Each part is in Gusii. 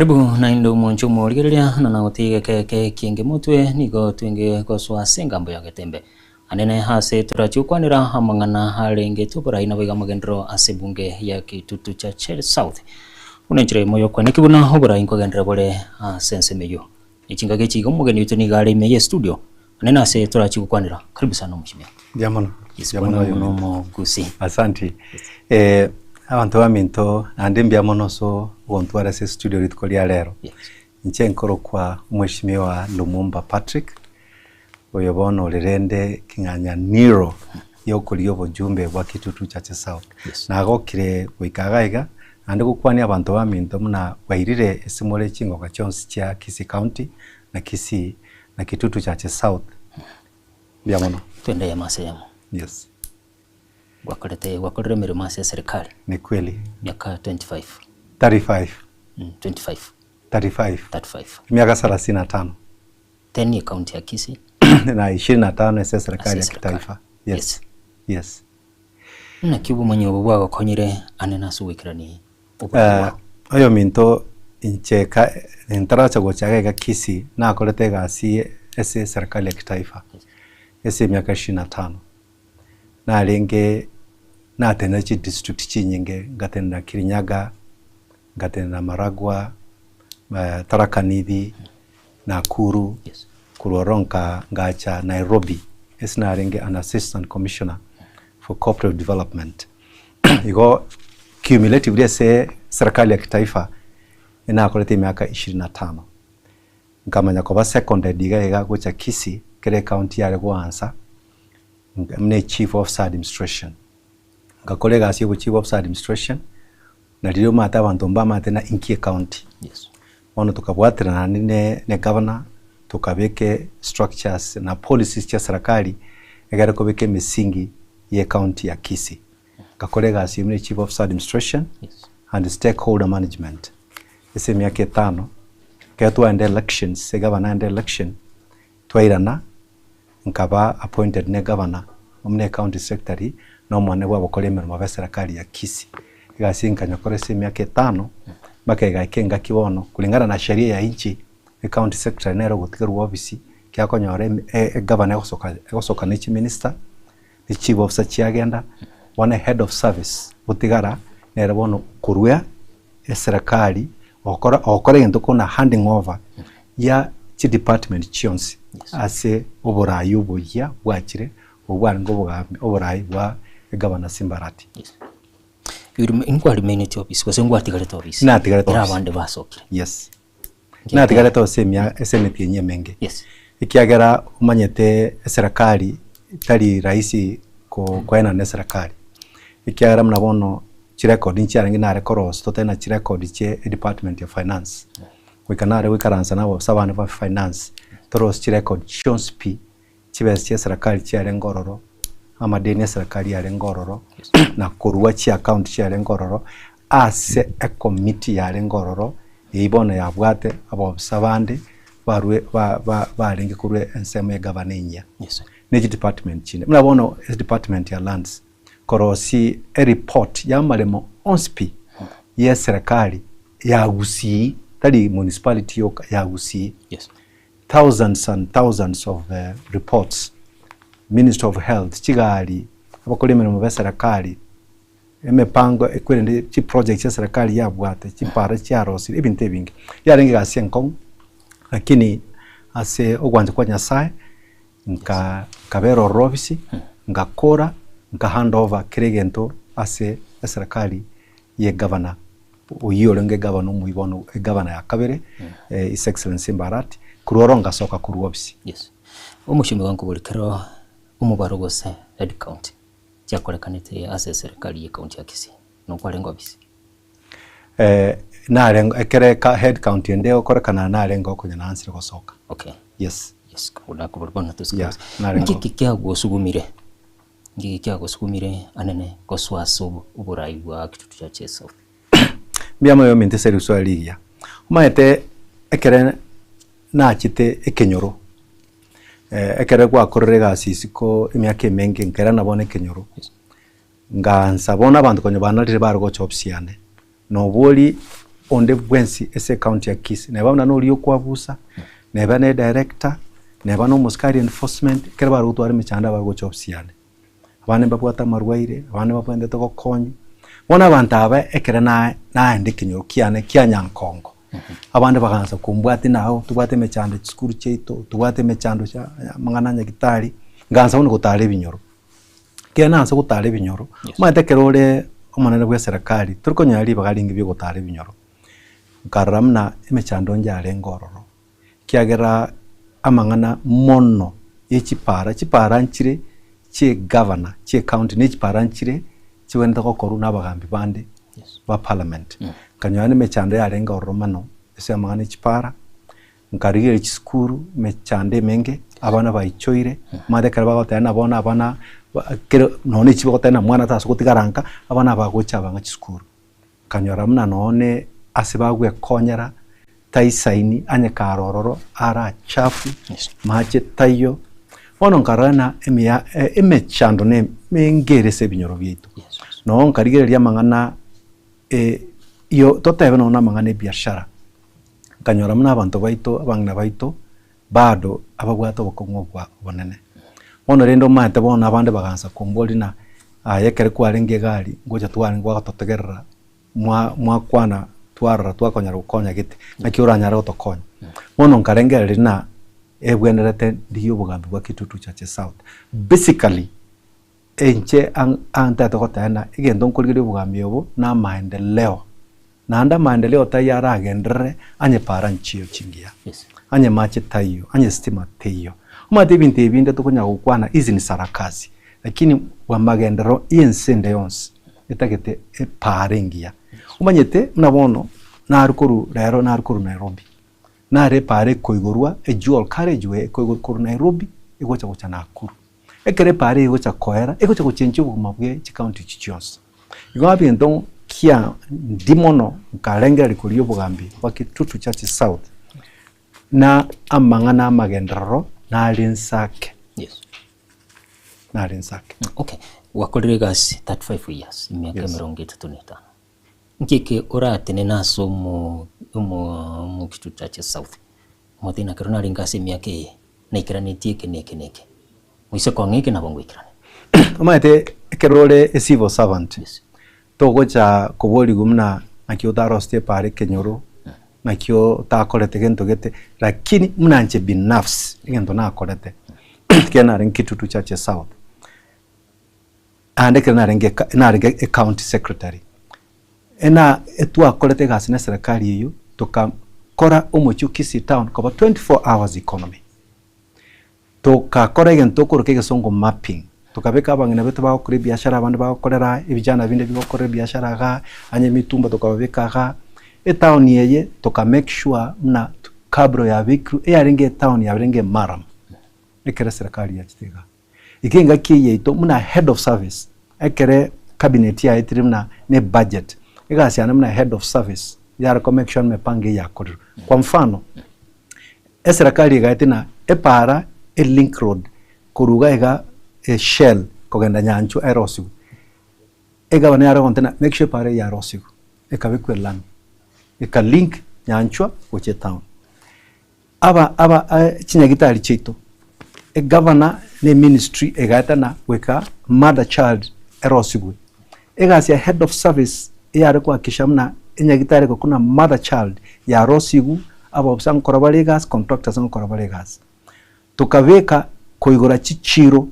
Karibu naende omwanche omorigereria na nagotiga egeke kienge motwe nigo twenge gosoa ase engambo ya Getembe. Anene ase torachie gokwanera amang'ana arenge oborai naboigo amagenderero ase ebunge ya Kitutu Chache South. Buna enchera eyemo yokwaneki buna oborai nkogenderera bore ase ensemo eyio. Echingaki echi iga omogeni oito nigo are ime ye studio anene ase torachie gokwanera. Karibu sana omweshimiwa. Mbuya mono. Yes, Mbuya mono bono oyominto. omogusi. Asanti. Eh, abanto baminto naende mbuya mono ase ogontwara ase estudio rituko ria rero. Yes. Inche nkorokwa omweshimiwa Lumumba Patrick, oyo bono ore rende king'anyaniro yokoria obojumbe bwa Kitutu Chache South. Yes. Nagokire goika iga iga, naende gokwania abanto baminto buna bwairire ase more chingoka chionsi chia Kisii County na Kisii na Kitutu Chache South. Mbuya mono. Twende eyemo ase eyemo. Yes. Gwakorete gwakorire emeremo ase eserikari Ni kweli. miaka 25 35. mm, 25 35. 35 Emiaka thelathini na tano. 10 ye county ya Kisii na ishirini na tano ase eserikari ase ya eserikari. kitaifa. Yes. Yes. Naki obomanyi obo bwagokonyire anene ase ogoikerania oborai Eh, bwao? oyominto inche ka ntaracha gocha iga iga Kisii nakorete egasi ase eserikari ya kitaifa ase emiaka ishirini na tano. Narenge natenena chidistrict chinyinge, ngatenena Kirinyaga, ngatenena Maragwa, Tharaka Nithi, Nakuru, Yes. korwa ororo nka ngacha Nairobi ase narenge an assistant commissioner for cooperative development. Igo cumulatively ase serikali ya kitaifa nakorete emiaka ishirini na tano. Nkamanya koba seconded iga iga gocha Kisii kera ecounty yare goansa buna echief officer administration. Ngakora egasi ya obochief officer administration, na riria omanyete abanto mbamanyete ng'a inki ecounty. Yes. Bono tokabwaterana naende ne ne governor, tokabeka structures na policies chia serikali, egere kobeka emisingi ya ecounty ya Kisii. Ngakora egasi buna echief officer administration Yes. and stakeholder management ase emiaka etano, ekero twaenda elections, egavana aende election, twairana, nkaba appointed ne governor buna ecounty secretary na omonene bwa abakori emeremo ba eserekari ya Kisii. Egasi eye nkanyekora ase emiaka etano, mpaka egaika engaki bono kulingana na sheria ya nchi, ecounty secretary nere ogotigerwa ofisi, ekiagera okonyora eme egavana egosoka egosoka ne chiminister, ne chief officer chiagenda, bono ehead of service otigara nere bono okorwa eserekari ogokora ogokora egento kona handing over ya chidepartment chionsi ase oborai oboyia bwachire obwo bwarenge obogambi oborai bwa egavana Simba Arati. Yes. You remain, nkwaremainetie office gose ngwatigarete office? Natigarete Ekero office. abande basokire. Yes. Natigarete ase emia ase emetienyi emenge. Yes. Ekiagera omanyete eserekari tari rahisi ko koenana na eserekari, ekiagera buna bono chirecord nchiarenge nare korosia totari na chirecord chie edepartment ya finance, goika nare goikaransa na abaofisa abande ba finance torosie chirecord chionsi pi, chibesa chia eserekari chiarenge ororo, amadeni ya eserekari yarenge ororo, na korwa chiaccount chiarenge ororo, ase ecommittee yarenge ororo, eyio bono yabwate abaofisa bande barwe ba ba barenge korwa ensemo ya egavana enyia, Yes. ne chidepartment chinde. Buna bono edepartment ya lands, korosia ereport ya amaremo onsi pi ya eserekari ya Gusii, tari municipality yoka, ya Gusii. Yes. Thousands and thousands of reports, Ministry of Health, chigari, abakori emeremo ba eserekari, emepango ekwerende chiproject chia eserekari yabwate, chipara chiarosire, ebinto ebinge. Yarenge egasi enkong'u, lakini ase ogwancha kwa Nyasaye, nka nkabera ororo ofisi, ngakora, nka hand over kera egento ase eserekari ya egavana, oyio orenge egavana omoyio bono egavana ya kabere, His Excellency Mbarati, korwa oro ngasoka korwa ofisi. Yes. Omochie ogonkobori kero omobaro gose head count chiakorekanete ase eserekari ye county ya Kisii, nokwarenge ofisi? Narenge ekere eka head count ende egokorekana narenge okonya naansire gosoka. Okay. Yes. Yes, nakobori bono tosike Yeah, gose. narenge Nki kiagosugumire, nki kiagosugumire anene gosoa ase oborai bwa Kitutu Chache South? Mbuya mono ominto ase risoa rigiya. Omanyete ekere nachete ekenyoro, ekere gwakorire egasi isiko emiaka emenge nkairana bono ekenyoro, Nkaansa bono abanto konya banarire bare gocha ofisi yane, na obori. onde bwensi ase ecounty ya Kisii, neba buna noria okwabusa, neba ne director, neba na omosikari enforcement, ekero bare gotwara emechando abare gocha ofisi yane. Abande mbabwate amarwaire, abande mbabwenerete gokonywa. Bono abanto aba ekere na naenda ekenyoro kiane kia Nyankongo, abande bagaansa kombwatia nao tobwate emechando chisukuru chiaito, tobwate emechando chia amang'ana a nyagetari, nkaansa bono gotara ebinyoro. Ekero naansa gotara ebinyoro, omanyete ekero ore omonene bwa eserekari, tori konyora ribaga ringiya ria ogotara ebinyoro, nkarora buna emechando inche yarenge ororo. Ekiagera amang'ana mono ye chipara, chipara nchire chi'egavana, chi'ecounty, ne chipara nchire chigwenerete gokorwa na abagambi bande ba parliament. Nkanyora na emechando yarenge ororo mono ase amang'ana e chipara, nkarigereria chisukuru, emechando emenge, abana baichoire, omanyete ekero bagoteba ng'a bono abana ba kero nonye na echio bagoteba ng'a mwana tasa gotigara nka, abana bagocha abang'a chisukuru. Nkanyora buna nonye ase bagwekonyera taisaini anye kare ororo are achafu, mache taiyo. Bono nkarora ng'a emiya emechando ne emenge ere ase ebinyoro biaito. Noo nkarigereria amang'ana yo totebe nonye na amang'ana ya ebiashara, nkanyora buna abanto baito abang'ina baito bado ababwate obokong'u obwa obonene. Bono rende omanyete bono abande bagansa komboria ng'a aye ekero kwarenge egari ngocha twarenge gwagototegerera mwa mwakwana twarora twakonyara gokonya gete, naki oranyare gotokonya. Bono nkarengereria ng'a ebwenerete ndigie obogambi bwa Kitutu Chache South. Basically, inche ang' antete goteba ng'a egento nkorigereria obogambi obo na amaendeleo. Naende amaendeleo taiyo aragenderere anye para nchiyo chingiya, anye mache taiyo, anye stima teiyo. Omanyete ebinto ebi binde tokonyara gokwana hizi ni sarakasi, lakini bwamagenderero y'ense ende yonsi etagete epara engiya. Omanyete buna bono nare korwa rero nare korwa Nairobi, nare epara ekoigorwa edual carriageway ekoigorwa korwa Nairobi egocha gocha Nakuru. Ekero epara eye egocha koera, egocha gochenchia obogima bwe chicounty echi chionsi. Igo ebinto kia ndi mono nkarengereria koria obogambi bwa Kitutu Church South na amang'ana amagenderero nare nsake. Yes. Nare nsake. Okay, gwakorire egasi 35 years, emiaka Yes. emerongo etato na etano. Nki eke oratenene ase omo omo omo Kitutu Church South? Omotebi ekero narenge ase emiaka eye, naikeranetie eke na eke na eke. Moise kong'a eke nabo ngoikerane. Omanyete ekero ore a civil servant, Yes. togocha koborigwa buna naki otaroseti epara ekenyoro, naki otakorete gento gete, lakini buna inche binafsi egento nakorete, ekero narenge Kitutu Church South, naende ekero narenge eka narenge ecounty secretary, ena etwakorete egasi na eserekari eywo, tokakora omochie o Kisii town koba 24 hours economy. Togakora egento tokoroka egesongo mapping, tokabeka abang'ina baito bagokora ebiashara abande bagokorera aa, ebijana binde bigokorera ebiashara igaa, onye emitumba tokababeka igaa. Etown eye toka make sure buna cabro yabekirwe eyarenge etown yarenge emaram ekero eserekari yachete igaa. Iga engaki eye yaito buna head of service ekere cabinet yaetire buna ne ebudget, egasi yane buna head of service yare ko make sure emepango eye yakorirwe. Kwa mfano, Eserekari egaetia na epaara e link road korwa iga iga e Shell kogenda Nyanchwa erosigwe. Egavana yare gonte na make sure epaara eye yarosigwe ekabekwa elami eka link Nyanchwa gochia etown. Aba aba chinyagitari chiaito egavana na eministry egaeta na goika mother child erosigwe. Egasi ya head of service eyare koakikisha buna enyagitari ekokuna mother child yarosigwe, abaofisa nkokora bare egasi, contractors nkokora bare egasi. Tokabeka koigora chichiro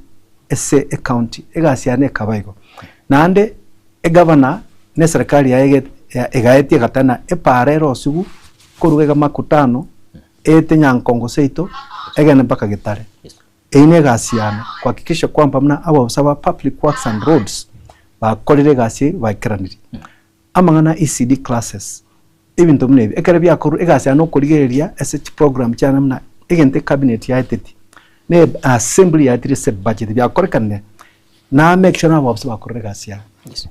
ase ecounty, egasi yane ekaba igo. Naende egavana na eserekari yaye egaetia egatana epaara erosigwe korwa iga makutano eete Nyankongo seito egende mpaka Getare. Eyio negasi yane, kuhakikisha kwamba buna abaofisa ba Public Works and Roads bakorire egasi eye baikeraniri. Amang'ana a ECD classes, ebinto buna ebi, ekero biakorwa egasi yane nokorigereria ase chiprogram chiane buna egento ecabinet yaeteti, na assembly yaetire ase ebudget biakorekanire, na make sure na abaofisa bakorire egasi yabo.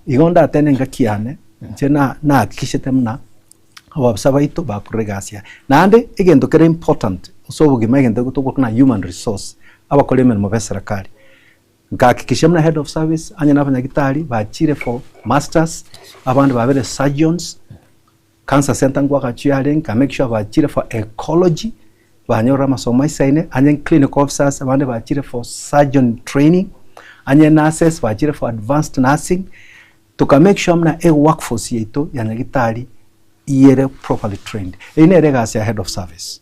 Igo ndatene engaki yane, inche na nahakikishete buna Abaofisa baito bakorire egasi yaye. Naende egento kere important ase obogima egento togokora buna human resource, abakori emeremo ba eserekari. Nkahakikisha buna head of service onye na abanyagitari bachire for masters, abande babere surgeons. Cancer center nkoagachwa yarenge, nka make sure bachire for ecology, banyorire amasomo aisaine, onye clinical officers abande bachire for surgeon training, onye nurses bachire for advanced nursing, toka make sure buna e workforce yaito ya nyagetari iyere properly trained. Eyio nere egasi ya head of service.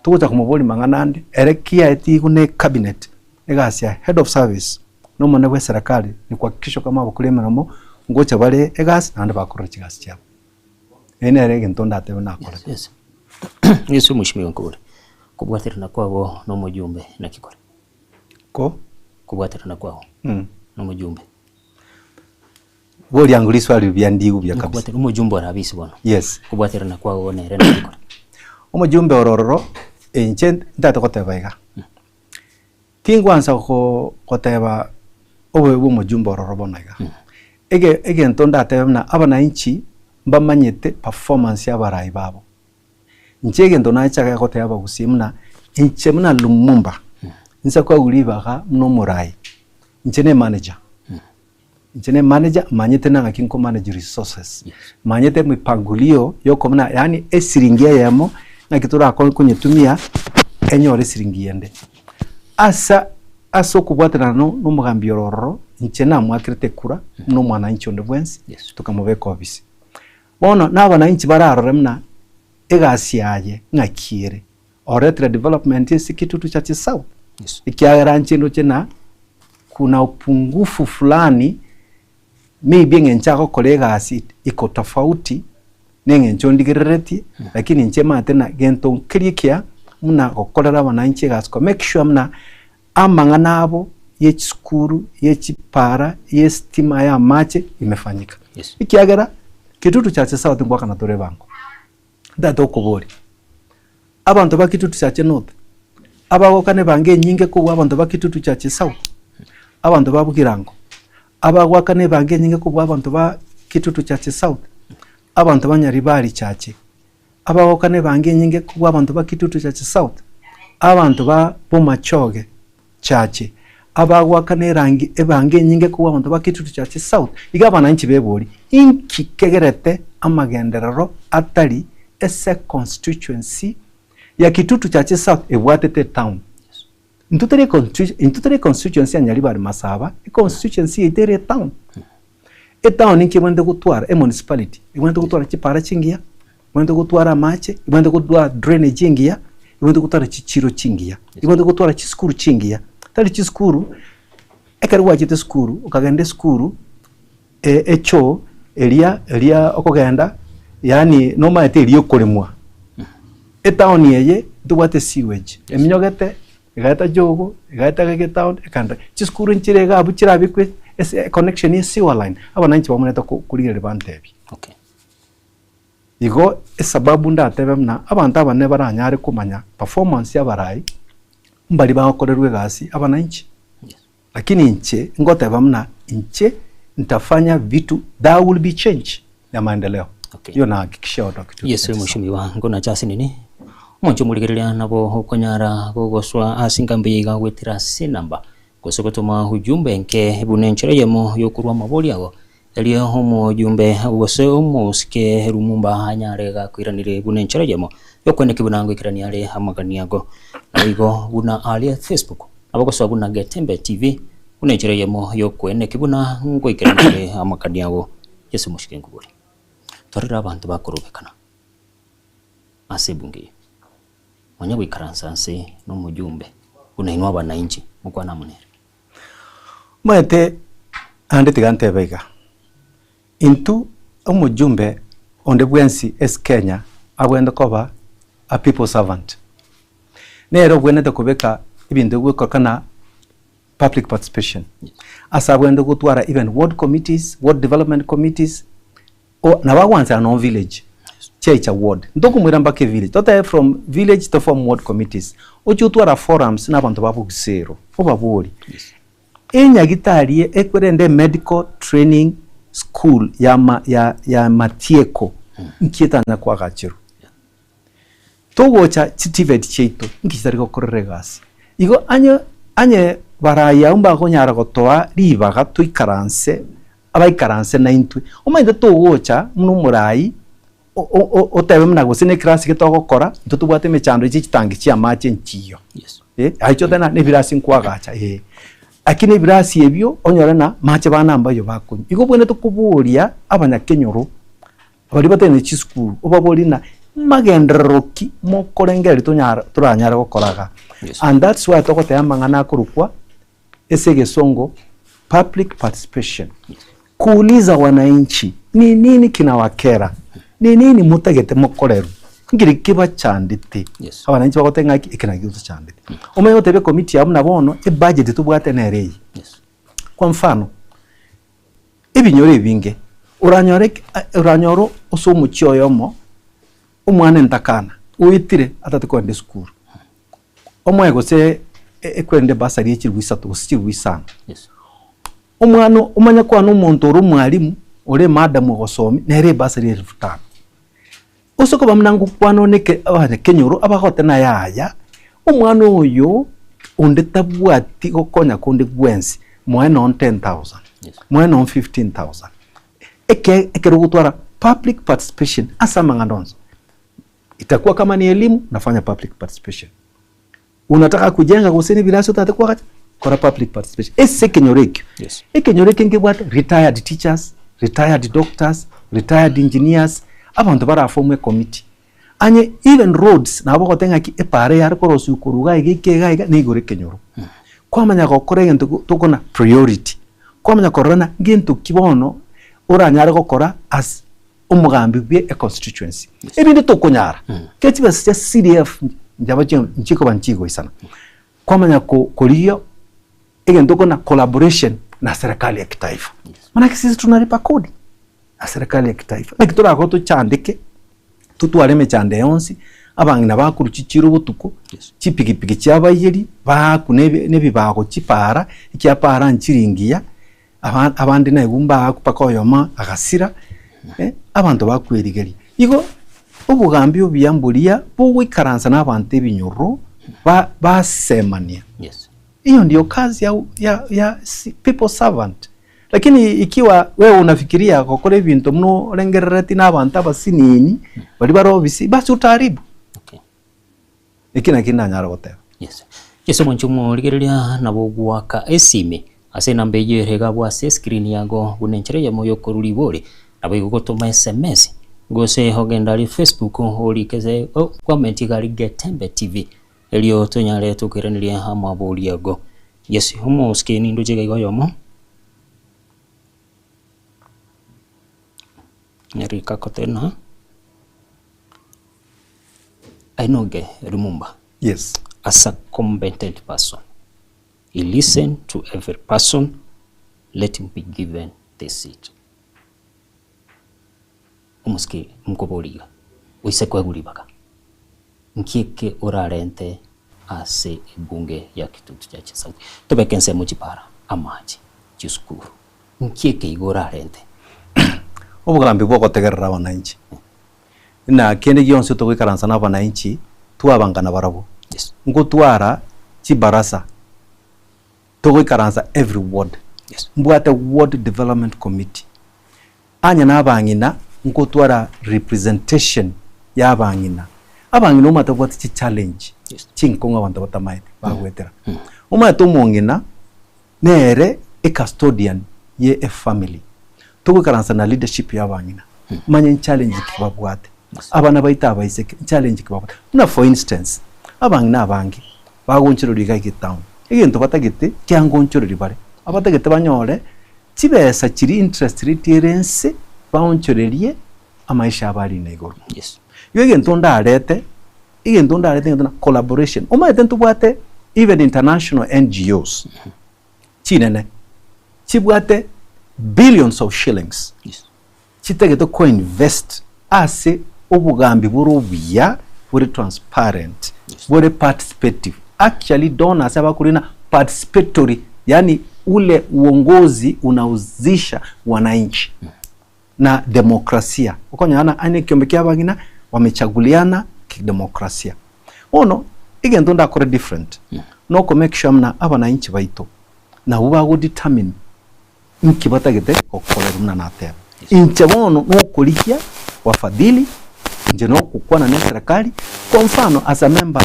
Togocha komoboria mang'ana ande, ere kiaetigwe ne cabinet, egasi ya head of service na omonene bwe eserekari ni kuhakikisha kwamba abakori emeremo ngocha bare egasi naende bakorora chigasi chiabo. Eye nere egento ndatebe nakorete. Yes. Yesu omoshimiwa nkobore, kobwaterana kwabo na omojumbe naki kore? Ko? Kobwaterana kwao na omojumbe. Boria ango riswali riria ndiigwe buya kabisa. Nkobwaterana omojumbe ore abisi bono. Yes. Kobwaterana kwao nere naki kore? Omojumbe ore ororo, inche ntagete goteba iga, tingwansa go goteba obobe bwa omojumbe ororo bono iga. Ege egento ndatebe buna abananchi mbamanyete performance ya abarai babo. Inche egento nachaga goteba abagusii buna, inche buna Lumumba, inse koegwa ribaga buna omorai, inche ne manager. Inche ne manager, manyete nang'aki nko manage resources, manyete emipangilio yokobuna yaani esiringi eyemo ng'aki torakore konyetumia enyore esiringi ende. Asa ase okobwaterana no na omogambi ore ororo, inche namoakerete ekura buna omwananchi onde bwensi, tokamobeka ofisi. Bono na abananchi bararore buna egasi yaye ng'aki ere, oretire development ase Kitutu Church South, ekiagera inche ndoche na kuna upungufu fulani maybe eng'encho agokora egasi iko tofauti na eng'encho ndigereretie, lakini inche maate na gento nkeria ekiya buna gokorera abananchi egasi ko make sure buna amang'ana abo ye chisukuru, ye chipara, ye estima, ya amache imefanyika. Ekiagera Kitutu Church South ngoakana tore ebango. Ntagete gokoboria, abanto ba Kitutu Church North, abagokana ebango enyinge kobua abanto ba Kitutu Church South, abanto ba Bogirango, abagoakana ebango enyinge kobua abanto ba Kitutu Church South, abanto ba Nyaribari Church, abagokana ebango enyinge kobua abanto ba Kitutu Church South, abanto ba Bomachoge Church, abagoakana erangi ebango enyinge kobua abanto ba Kitutu Church South, iga abananchi beborie, inki kegerete amagenderero atari ase constituency ya Kitutu Church South ebwatete etown? Intwe tore econstitu intwe tore econstituency ya Nyaribari Masaba, econstituency yaito ere etown. Etown inki ebwenerete gotwara? Emunicipality ebwenerete gotwara chipara chingiya, ebwenerete gotwara amache, ebwenerete gotwara drainage engiya, ebwenerete gotwara chichiro chingiya, ebwenerete gotwara chisukuru chingiya. Tari chisukuru, ekero gwachete esukuru, okagenda esukuru echoo eria eria okogenda yaani nomanyete eria okoremwa. Etown eye ntobwate sewage, eminyogete Egaeta Jogo, egaeta Gege town, ekaenda chisukuru nchire iga abwo chirabekwe ase econnection ye sewer line, abananchi bamenyete ko korigereria bantebie. Okay. Igo esababu ndatebe buna abanto abanene baranyare komanya performance ya abarai, mbaria bagokorerwa egasi abananchi. Yes. Lakini inche ngoteba buna inche ntafanya vitu there will be change ya maendeleo. Okay. Hiyo nahakikishia watu wa Kitutu Yesu Chache South. omoshimiwa ngonache ase nini omonche omorigereria nabo okonyara gogoswa ase enkambi eye iga goetera ase enamba gose gotoma ujumbe enke buna enchera eyemo yokorwa amabori ago erio omojumbe gose omosike Lumumba anyare gakoiranire buna enchera eyemo yokweneki buna ngoikerania are amagani ago naboigo buna aria Facebook nabo gosoa buna Getembe TV buna enchera eyemo yokweneki buna ngoikerania are amagani ago. Yeso mochike nkobore, Torere abanto bakorobekana ase ebunge eye, manya goikaransa nse nomojumbe buna inwe abanainchi mokwane amo nere. Omanyete naende tiga ntebe iga, intwe omojumbe onde bwensi ase Kenya abwenerete koba a people servant. Nere obwenerete kobeka ebinto bigokana public participation ase abwenerete gotwara even ward committees, ward development committees, o nabo agwanchana nonye village, chiaicha ward. Ntokomoira mpaka evillage, totebe from village to form ward committees, ochie otwara forums na abanto ba bobisero, obaborie, enyagitari eye ekwerende emedical training school ya ma ya ya matieko nki etanya koagacherwa. Togocha chiTVET chiaito inki chitari gokorera egasi. Igo anye anye barayi abwo mbakonyara gotoa ribaga toikaranse abaikaranse naintwe. Omanyete togocha buna omorayi. Otebe buna gose ne eclass gete ogokora, intwe tobwate emechando eche chitangi chia amache nchiyo. Yes. Eh, aiche otebe ng'a nebirasi nkoagacha eh. Lakini ebirasi ebio onyore ng'a mache bana mbayo bakonywa. Igo obwenerete koboria abanyakenyoro, baria batari ne chisukuru, obaborie ng'a magenderero ki mokorengereria tonyara toranyare gokora igaa. Yes. And that's why togoteba amang'ana akorokwa ase egesongo public participation. Kuuliza wananchi ni nini kinawakera, ni nini motagete mokorerwe, nkeri kebachandete. Yes. Abananchi bagoteba ng'aki eke nakio getochandete. Omanye goteba ekomiti yabo buna bono ebudget tobwate nere eye. Yes. Kwa mfano, ebinyoro ebinge oranyore eke oranyore ase omochie oyomo omwana entakana oetire atati kogenda esukuru, omoe gose ekwende ebasari ye chilifu isato gose chilifu isano. Yes. Omwana omanye kwana omonto ore omwalimu, ore emadam ogosomia, nere ebasari ya elfu tano. Ase okoba buna ngokwana one eke abanyakenyoro abagote na yaya, omwana oyo onde tabwati gokonya konde gwensi, moe nonye 10,000, Yes. moe nonye 15,000. Eke ekero ogotwara public participation ase amang'ana onsi, itakuwa kama ni elimu, nafanya public participation. Unataka kujenga gose nebirasi otagete koagacha, kora public participation ase ekenyoro ekio. Yes. Ekenyoro eke nkebwate retired teachers, retired doctors, retired engineers, abanto bara form ecommittee. Anye even roads nabo ogoteba ng'aki epara eyare korosiwa korwa iga iga ike iga iga nigo ere ekenyoro. Kwamanya gokora egento go tokona priority, kwamanya korora ng'a ngento ki bono oranyare gokora as omogambi bwe econstituency. Ebinde tokonyara, kera chibesa chia CDF nchaba chi nchikoba nchigoisana. Kwamanya ko korigia egento okona collaboration na serikali ya kitaifa. Manake sisi tunalipa kodi na serikali ya kitaifa. Naki torakore tochandeke, totware emechando eye yonsi, abang'ina bakorwa chichiro botuko, chipikipiki chiabaiyeri, baakwa na ebi na ebibago chipara, ekiapara nchiri ngiya, aba abande naigwa mbaakwa mpaka oyomo agasira, abanto bakwerigeria. Igo obogambi obuya mboria bogoikaransa na abanto ebinyoro ba basemania. Yes. Hiyo ndio kazi ya ya ya people servant. Lakini ikiwa wewe unafikiria gokora ebinto buna orengerereti na abanto abasinini baria bare obisi, basi utaharibu. Okay. Eki nakio ndanyare goteba. Yes. Ase omonche omorigereria nabo ogoaka esimi ase enamba eyio ere iga abwo ase escreen yago buna enchera eyemo yokorwa ribori, naboigo gotoma sms gose ogende aria Facebook orike ase comment iga aria Getembe TV erio tonyare tokoiraneria amaborio ago. Yes, omosike nindoche iga iga oyomo. Nyarika kotena. Ainoge Lumumba Yes. as a competent person he listen to every person let him be given the seat. Omosike nkoboria iga, oise koegwa ribaga, nki eke orarente ase ebunge ya Kitutu Church South? Tobeke ensemo chipara, amache, chisukuru, nki eke iga orarente? Obogambi bwa ogotegerera abananchi. Na kende gionsi togoikaransa na abananchi twabangana barabwo. Yes. Ngotwara chibarasa togoikaransa every ward. Yes. Mbwate ward development committee. Anya na abang'ina ngotwara representation ya abang'ina. Abang'ina omanyete babwate chichallenge Yes. chinkong'u abanto batamaete bagoetera. Omanyete omong'ina nere ecustodian ye efamily. Togoikaransa na leadership ya abang'ina, manye nchallenge ki babwate. Abana baito abaiseke nchallenge ki babwate. Buna for instance, abang'ina abange bagonchoreria iga iga etown, egento batagete kiangonchoreria bare, abatagete banyore chibesa chiria interest rate ere ense baonchorerie amaisha abo arina igoro. Yes. Igo egento ndarete, egento ndarete egento na collaboration. Omanyete ntobwate even international NGOs chinene chibwate billions of shillings Yes. chitagete koinvest ase obogambi bore obuya bore transparent Yes. bore participative. Actually donors abakorina participatory yaani ule uongozi unahusisha wananchi na demokrasia. Okonyora ng'a aye nekiombe kia abang'ina wamechaguliana kidemokrasia. Bono egento ndakore different noko make sure muna abananchi baito nabwo bago determine inki batagete gokorerwa buna nateba. Inche bono nokorigia wafadhili. Inche nogokwana na eserekari, kwa mfano as a member,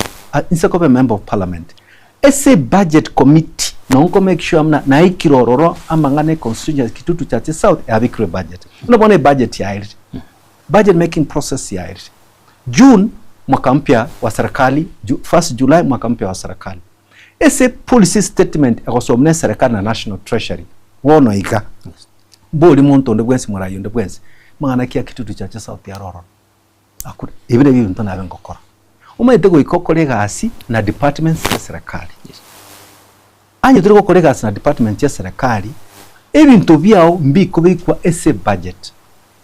inse koba emember of parliament, ase ebudget committee nabo nko make sure muna naikire ororo amang'ana e constituency Kitutu Chache South yabekirwe ebudget. Buna bono ebudget yaerire, budget making process yaerire. June mwaka mpya wa serikali, first July mwaka mpya wa serikali. Ase policy statement egosomwa na eserekari na National Treasury bono iga, mbori monto onde bwensi morayi onde bwensi, mang'ana ki a Kitutu Chache South yare ororo? Hakuna. Ebi nabio ebinto nabe ngokora. Omanyete goika okore egasi na departments chia eserekari. Onye tori gokora egasi na department chia eserekari, ebinto biao mbikobekwa ase ebudget.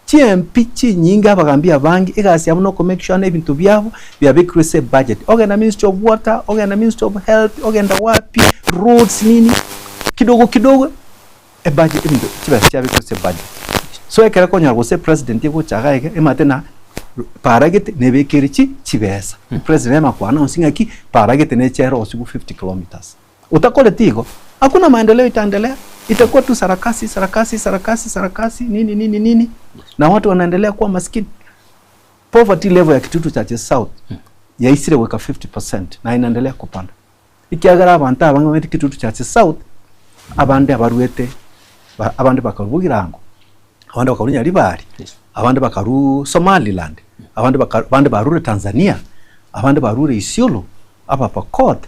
Chi-MP chinyinge abagambi abange egasi yabo noko make sure ebinto biabo biabekirwe ase ebudget. Ogenda ministry of water, ogenda ministry of health, ogenda wapi, roads nini, kidogo kidogo ebudget ebinto chibesa chiabekirwe ase ebudget. So ekero okonyora gose president egocha iga iga emate na para gete nebekere chi chibesa. President ema ko announce ng'aki para gete neche erosiwe 50 kilometres. Otakoreti igo, hakuna maendeleo itaendelea, itakuwa tu sarakasi sarakasi sarakasi sarakasi nini nini nini, na watu wanaendelea kuwa maskini. Poverty level ya Kitutu Chache South yaisire goika 50% na inaendelea kupanda. Ekiagera abanto abange bamenyete Kitutu Chache South, abande abaruete ba abande bakarwa Bogirango, abande bakarwa Nyaribari, abande bakarwa Somaliland, abande baka abande barure Tanzania, abande barure Isiolo, Abapokot,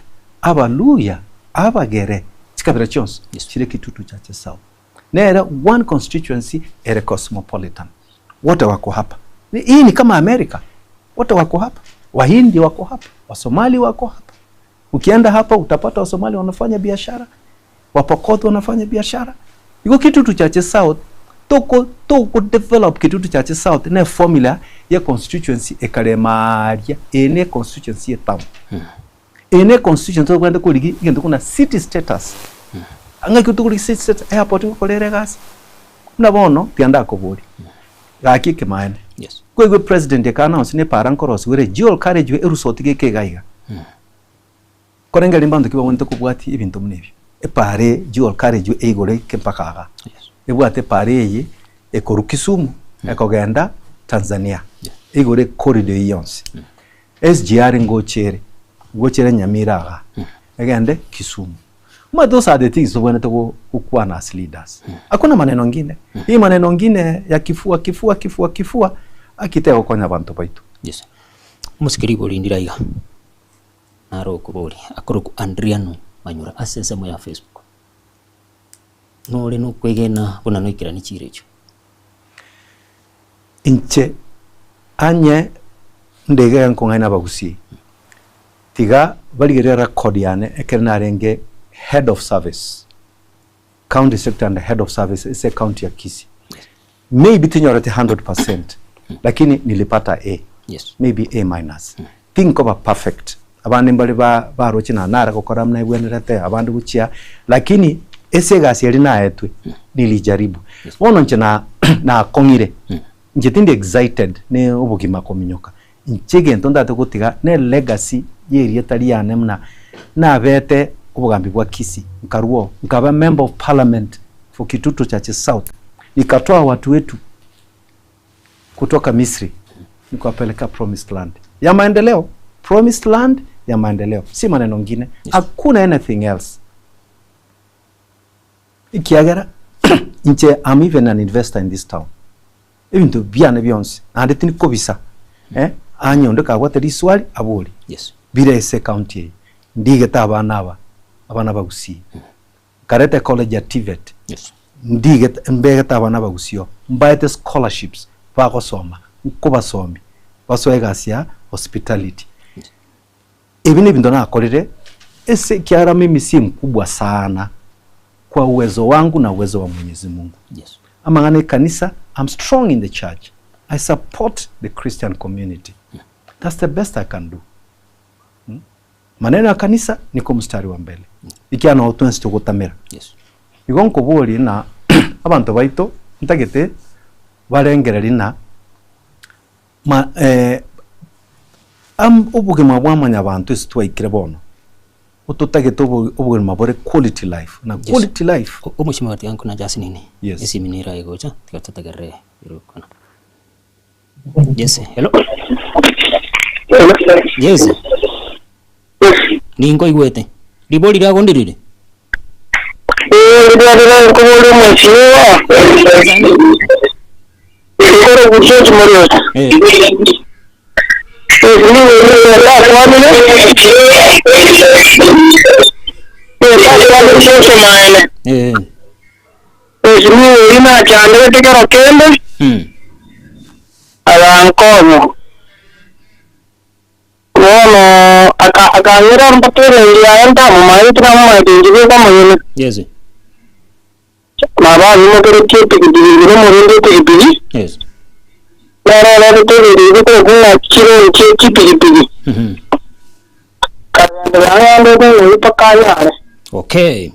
Abaluya, Abagere, chikabira chionsi chire Kitutu Chache South. Nere one constituency ere cosmopolitan. Wote wako hapa. Hii ni kama America. Wote wako hapa. Wahindi wako hapa, Wasomali wako hapa. Ukienda hapa utapata Wasomali wanafanya biashara, Wapokot wanafanya biashara. Igo Kitutu Chache South toko toko develop Kitutu Chache South ne formula ye constituency ekarema aria eye ne constituency ye town. Eye ne constituency tobwenerete korigia egento buna city status. Ng'aki tokorigia city status? Airport ngokora ere egasi. Buna bono tiga ndakoborie, gaki ekemanene, Yes. kwaigwa president eka announce ne para nkorosiwa ere dual carriageway erusoti geke iga iga. Koreng'eria mbanto ki babwenerete kobwatia ebinto buna ebio? Epaara eye dual carriageway eigoro eke mpaka igaa. Ebwate epaara eye ekorwa Kisumu ekogenda Tanzania, eigoro ecorridor eyio yonsi. SGR ngocha ere, ngocha ere Nyamira igaa, egende Kisumu. Omanyete those are the things tobwenerete go gokwana as leaders. Hakuna maneno ngine, hii maneno ngine ya kifua kifua kifua kifua, aki tegokonya abanto baito. Yes. Omosike rigori rindire aiga. Naro okoboria, akorokwa Andriano Manyura ase ensemo ya Facebook. Nore nokwegena buna noikeranie chiira echio? Inche anye ndege nkong'aina abagusii, tiga barigererie record yane ekero narenge head of service, county secretary and head of service ase ecounty ya Kisii. Maybe tinyoreti 100% lakini nilipata A. Yes. Maybe A minus. Tinkoba perfect. Abande mbare ba baroche na nare gokora buna ebwenerete, abande gochia, lakini ase egasi eria naetwe, nilijaribu. Bono inche na nakong'ire, inche tindi excited ne obogima kominyoka. Inche egento ntagete gotiga ne legacy ya erieta riane buna nabete obogambi bwa Kisii, nkarwa oo, nkaba member of parliament for Kitutu Chache South, nikatoa watu wetu kutoka Misri nikawapeleka promised land ya maendeleo, promised land ya maendeleo, si maneno ngine, hakuna anything else. Ekiagera inche am even an investor in this town, ebinto biane bionsi naende tindikobisa eh, anye onde kabwate riswali abori Yes. bire ase ecounty eye, ndigete abana aba, abana ba Gusii, nkareta ecollege ya TVET, Yes. ndigete mbegete abana ba Gusii oo, mbaete scholarships bagosoma, nkobasomia basoe egasi ya hospitality. Ebi nebinto nakorire ase ekiagera mimi si mkubwa sana kwa uwezo wangu na uwezo wa Mwenyezi Mungu. Yes. Amang'ana ekanisa, I'm strong in the church. I support the Christian community. That's the best I can do. Mm? Maneno ya kanisa niko mstari wa mbele. Ekiagera noo twensi togotamera. Yes. Igo nkoboria ng'a abanto baito ntagete barengererie ng'a ma eh, am obogima bwa mwanyabanto ase twaikire bono, ototagete obo obogima bore quality life, na Yes. quality life. O- Omochie tiga nkuna jasi nini Yes. esimi nere aye gocha tiga totegerere ere gokwana. Yes, hello. Yes. Ninkoigwete. Ribori riago ndiriri? Eh. Eh. Agankonya. Bono aka- akang'ira mpaka erengi yaye ntamomaete tinamomaete inche bweka omonyene. Yes. Nabo anyimokeretie epikipiki inche nomorende epikipiki, Yes. nere orentete ebinto ebi bikorokwa ng'a chirenchi chipikipiki. Kagenderera ang'endete ng'oyio mpaka anyare. Okay.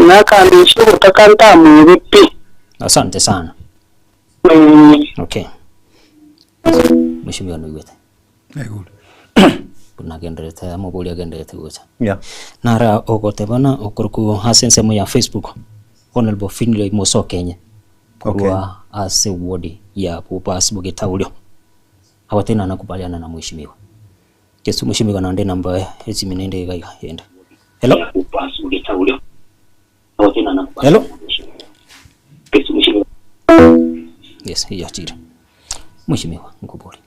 Nakandusia obotaka ntamoebe pi. Asante sana. Eeh. Okay. Mheshimiwa noigwete. Naigure. Buna agenderete amobori agenderete gocha. Yeah. Nara ogotebana okorokwo ase ensemo ya Facebook Honorable Finlay Musokenye korwa ase ward ya Bobasi Bogetaurio agoteba nakubaliana na mheshimiwa. Yesu mheshimiwa naende namba esimi nende iga iga ende. Hello. Hello. Yes, yachire. Mheshimiwa nkobori.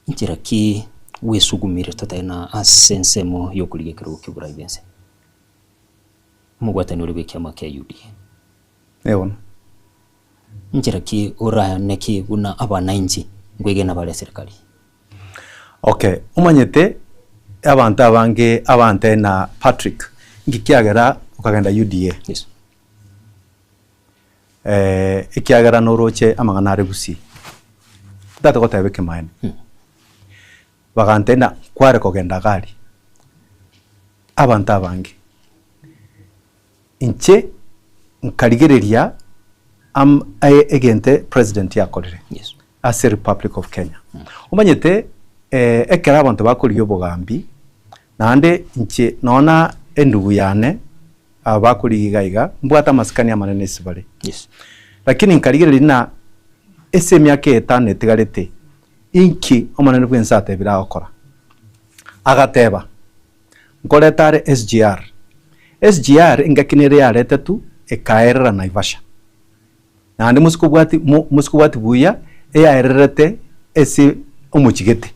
Nchera ki bwesugumire totari na ase ensemo y'okorigia ekerogo ki'oborai bw'ense? Omobwatani oria bw'ekiama kia UDA. Eh bono. Nchera ki oraaneke buna abanainchi nkwegena bare eserikari? Okay, omanyete abanto abange abante na Patrick, nki kiagera okagenda UDA? Yes. Ekiagera noroche amang'ana are gusii, ntagete goteba ekemaene, bagantebia ng'a nkware kogenda iga aria, abanto abange, inche nkarigereria am- e- egento president akorire Yes. ase Republic of Kenya. Omanyete ekero abanto bakorigia obogambi, naende inche nonya na endugu yane aba bakorigia iga iga, mbwate amasikani amanene ase bare. Yes. Lakini nkarigereria ng'a ase emiaka etano etigarete, inki Omonene bw'ense atebire agokora? Agateba, nkoreta are SGR. SGR engaki nere yaretetwe ekaerera Naivasha. Naende mosikobwati mo mosikobwati buya, eyaererete ase omochigete.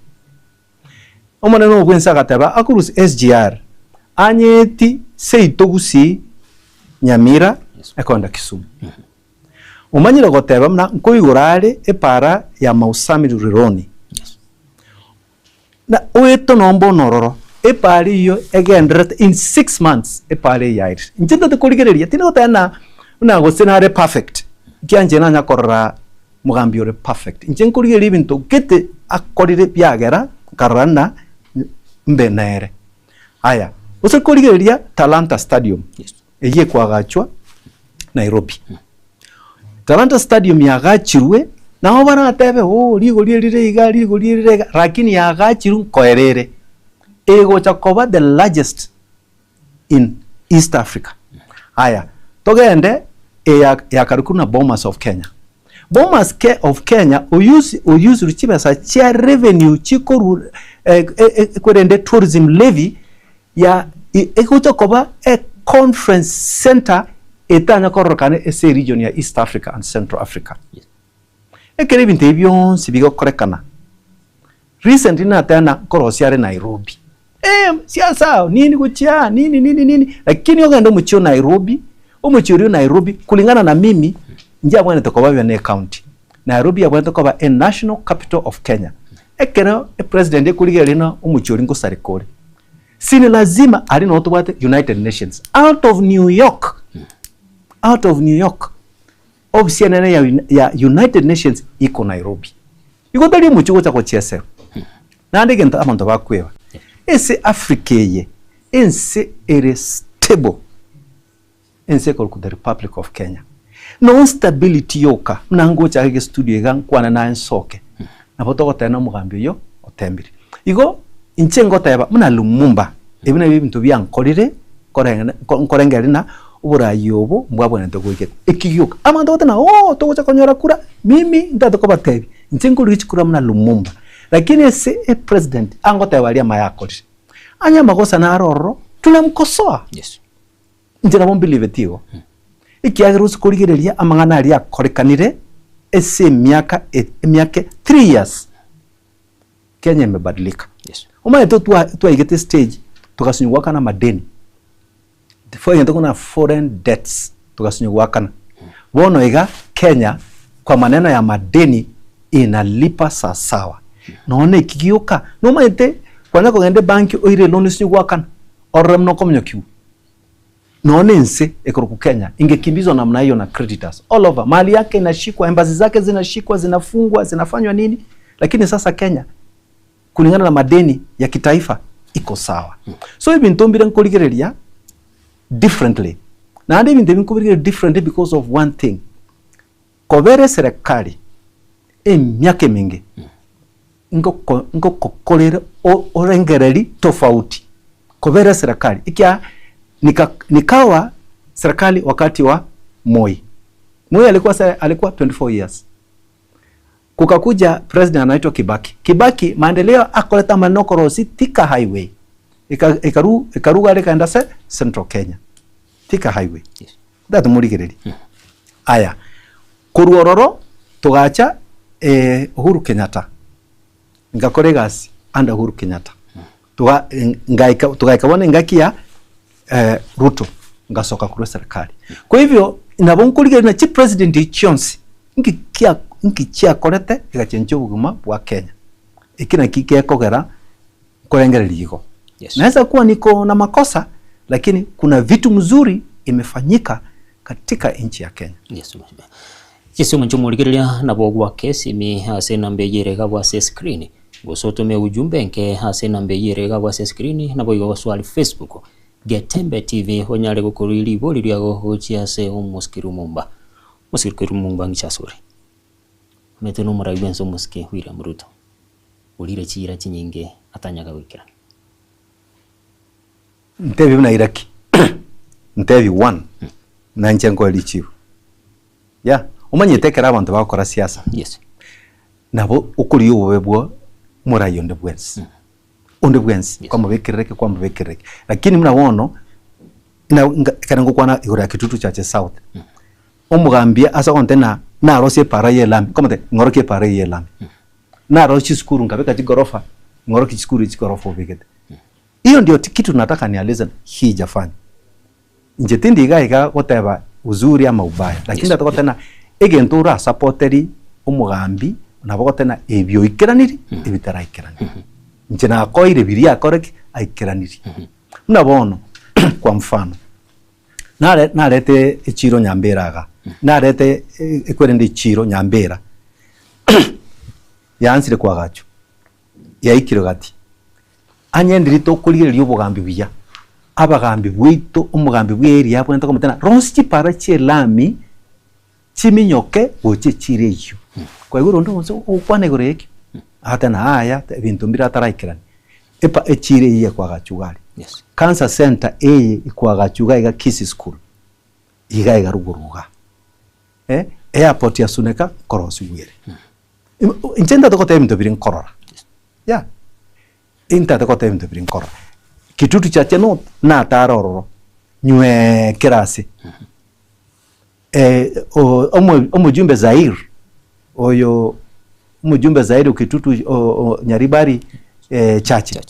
Omonene o bwense agateba akorusia SGR anyeeti seito gusii Nyamira ekoenda Kisumu. Omanyire goteba buna nkoigora are epara ya Mau Summit Rironi. Na oeto nomba onororo epara eyio egendererete in 6 months epara eyio yaerire. Inche ntete korigereria tindi goteba ng'a buna gose nare perfect, ekiagera inche nanya korora Mogambi ore perfect. Inche nkorigereria ebinto gete akorire biagera nkarora ng'a mbe nere. Aya, gose korigereria Talanta Stadium, eyio ekoagachwa Nairobi. Talanta Stadium yaagachirwe, nabo baratebe ooh rigori eri rire iga, rigori eri rire iga, lakini yaagachirwe nkoera ere. Egocha koba the largest in East Africa. Aya, togende eya yakarokirwe na Bomas of Kenya. Bomas ke of Kenya oyusi oyusirwe chibesa chia revenue chikoru eh, eh, eh, kwerende tourism levy ya egocha koba e conference center etanya kororekana ase region ya East Africa and Central Africa. Ekero ebinto ebi bionsi bigokorekana, recently nateba ng'a nkorosia are Nairobi, eh siasa nini gochia aa nini nini nini, lakini ogende omochie o Nairobi, omochie oria o Nairobi kulingana na mimi, inche abwenerete koba buya na ecounty. Nairobi yabwenerete koba e national capital of Kenya. Ekero epresident ekorigereria ng'a omochie oria ngosareka ore, si ni lazima aria noo tobwate United Nations, out of New York, out of New York. Ofisi enene ya ya United Nations iko Nairobi. Igo tari omochie gocha gochieserwa. Naende egento abanto bakweba, ase Africa eye, ense ere stable, ense ekorokwa the Republic of Kenya. No stability yoka, buna ngocha iga estudio iga nkwane naye nsoke, nabo togoteba na omogambi oyio otembire. Igo inche ngoteba buna Lumumba, ebi nabio ebinto biankorire koreng'ana nkorengereria ng'a oboraai obo mbwabwenerete goikera. Eki gioka, abanto bagoteba ng'a ooh togocha konyora kura, mimi ntagete kobatebia. Inche nkorigia chikura buna Lumumba, lakini ase epresident angoteba aria amaya akorire. Onye amagosa nare ororo, tunamkosoa. Yes. Inche nabo mbilieveti igo. Ekiagera ase korigereria amang'ana aria akorekanire ase emiaka emiaka 3 years, Kenya imebadilika. Omanyete twaigete stage togasinywa goakana amadeni, egento buna foreign debts togasinywa goakana. Bono iga Kenya kwa maneno ya madeni inalipa sawasawa. Nonya na eki gioka, nomanyete kwanya kogenda ebanki oire eloan osinywe goakana, orore buna okominyokiwa. Nonya na ense ekorokwa Kenya ingekimbizwa namna hiyo na creditors all over, mali yake inashikwa, embassy zake zinashikwa, zinafungwa, zinafanywa nini, lakini sasa Kenya kulingana na madeni ya kitaifa iko sawa. So ebinto mbire nkorigereria differently, naende ebinto ebi nkobirigereria differently because of one thing, kobera eserekari emiaka emenge ngoko ngokokorera orengereri tofauti kobera eserekari ekiagera nika nikawa serikali wakati wa Moi. Moi alikuwa se alikuwa 24 years. Kukakuja president anaitwa Kibaki. Kibaki maendeleo akorete amanene okorosia Thika highway eka ekaru ekaruga are ekaenda ase Central Kenya. Thika highway. Tata morigererie. Aya, korwa ororo togacha Uhuru Kenyatta, ngakora egasi under Uhuru Kenyatta. Toga ngaika togaika bono engaki ya Ruto, ngasoka korwa eserikari. Kwa hivyo, nabo nkorigereria ng'a chipresident echi chionsi, nki kia nki chiakorete egachenchia obogima bwa Kenya. Eki naki gekogera nkorengereria igo. Naeza kuwa niko na makosa lakini kuna vitu mzuri imefanyika katika nchi ya Kenya. Yes, mheshimiwa. Yesu omonche omorigereria nabo ogwake esimi ase enamba eyio ere igabwo ase escreen, gose otome ujumbe enke ase enamba eyio ere igabwo ase escreen, naboigo goswari Facebook Getembe TV onyare gokorwa ribori riago gochia ase omosike Lumumba. Omosike Lumumba ng'iche asore. Omanyete nomorai bwense omosike William Ruto. Orire chiira chinyinge atanyaga goikerana. Ntebi buna iraki, ntebi one, na inche nkoe richibu. Yeah, omanyete ekero abanto bagokora siasa, nabo okorigia obobe bwa omorai onde bwensi, onde bwensi, kwamobekerera eke kwamobekerera eke. Lakini buna bono, na nga ekero ngokwana igoro ya Kitutu Chache South, omogambi ase ogontebia ng'a narosie epara ya elami, nkomotebia ng'orokie epara eye ya elami. Naroro chisukuru nkabeka chigorofa, ng'orokie chisukuru echi chigorofa obegete. Hiyo ndio kitu nataka nieleze hijafanya. Inche tindi iga iga goteba uzuri ama ubaya, lakini ndate goteba ng'a egento orasapoteri omogambi nabo ogoteba ng'a ebi oikeraniri, ebi taraikerani. Inche nakoeire biria akore ki? Aikeraniri. Buna bono, kwa mfano, nare narete echiro Nyambera iga, narete ekwerende echiro Nyambera, yaansire koagachwa, yaikire gati. Onye ndiri tokorigereria obogambi buya, abagambi bwaito, omogambi bwa area abwenerete komotebia ng'a rosia chipara chia elami chiminyoke gocha echiro eyio. Kwaigure onde onsi ogokwana igoro ya ekio? Agateba ng'a yaya ebinto mbire ataraikerani. Epa echiro eyio ekoagachwa iga aria. Cancer centre eye ekoagachwa iga iga Kisii school, iga iga rogoro igaa. Airport ya Suneka nkorosiwa ere. Inche ntagete goteba ebinto biria nkorora, yeah, intagete goteba ebinto biria nkorora. Kitutu chache north natare ororo, nyweee kera ase. Omojumbe Zair, oyo omojumbe Zair o Kitutu o Nyaribari Chache,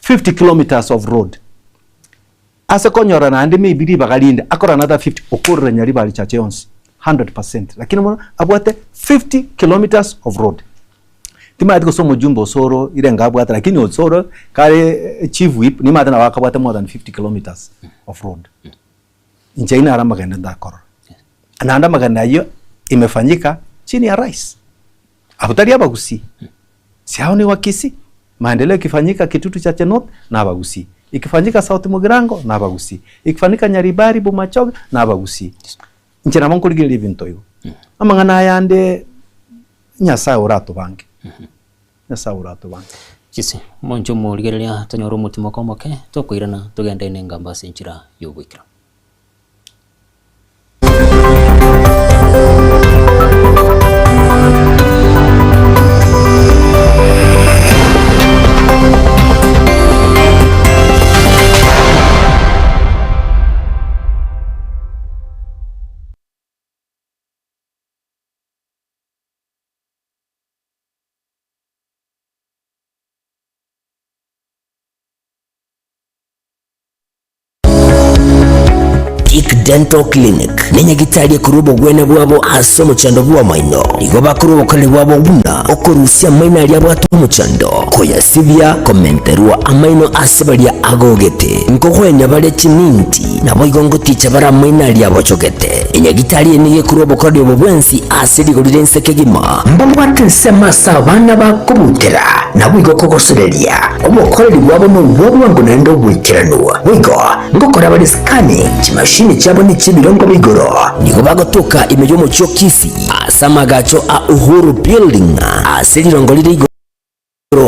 50 kilometres of road. Ase konyora naende maybe ribaga rinde akore another 50 okorire Nyaribari Chache yonsi 100% lakini bono abwate 50 kilometres of road. Timanyeti gose omojumbe Osoro irenga abwate lakini Osoro kare chief whip nimanyete nabo akabwate more than 50 kilometres of road. Inche ayio naro amagena ndakorora. Naende amagena ayio imefanyika chini ya rais. Abwo tari abagusii. Si hao ni Wakisii? Maendeleo ikifanyika Kitutu Chache North na abagusii. Ikifanyika South Mugirango na abagusii. Ikifanyika Nyaribari Bomachoge na abagusii. Inche nabo nkorigereria ebinto igo. Amang'ana aya ande Nyasaye oratobange. Nyasaye oratobange. Chise, monche omorigereria tonyore omotimoko omoke, tokoirana togende nengamba ase enchera y'ogoikera. Peak Dental Clinic nenyagitari ekorwa obogwenia bwabo ase omochando bw'amaino. Nigo bakorwa obokoreri bwabo buna okorusia amaino aria abwate omochando, koyasibia, komenterwa amaino ase baria agogete, nkogwenia bare chiminti, naboigo ngoticha bare amaino aria abochogete. Enyagitari eye nigo ekorwa obokoreri obo bwensi ase rigori ri'ense kegima. Mbabwate ensemo ase abana bakobutera, naboigo kogosoreria. Obokoreri bwabo nobwa bwango naende oboikeranu. Boigo ngokora bare scanning, chimashini chiabo nechi'ebirongo bia igoro. Nigo bagotoka ime y'omochie o Kisii, ase amagacho a Uhuru Building, ase rirongo rire igoro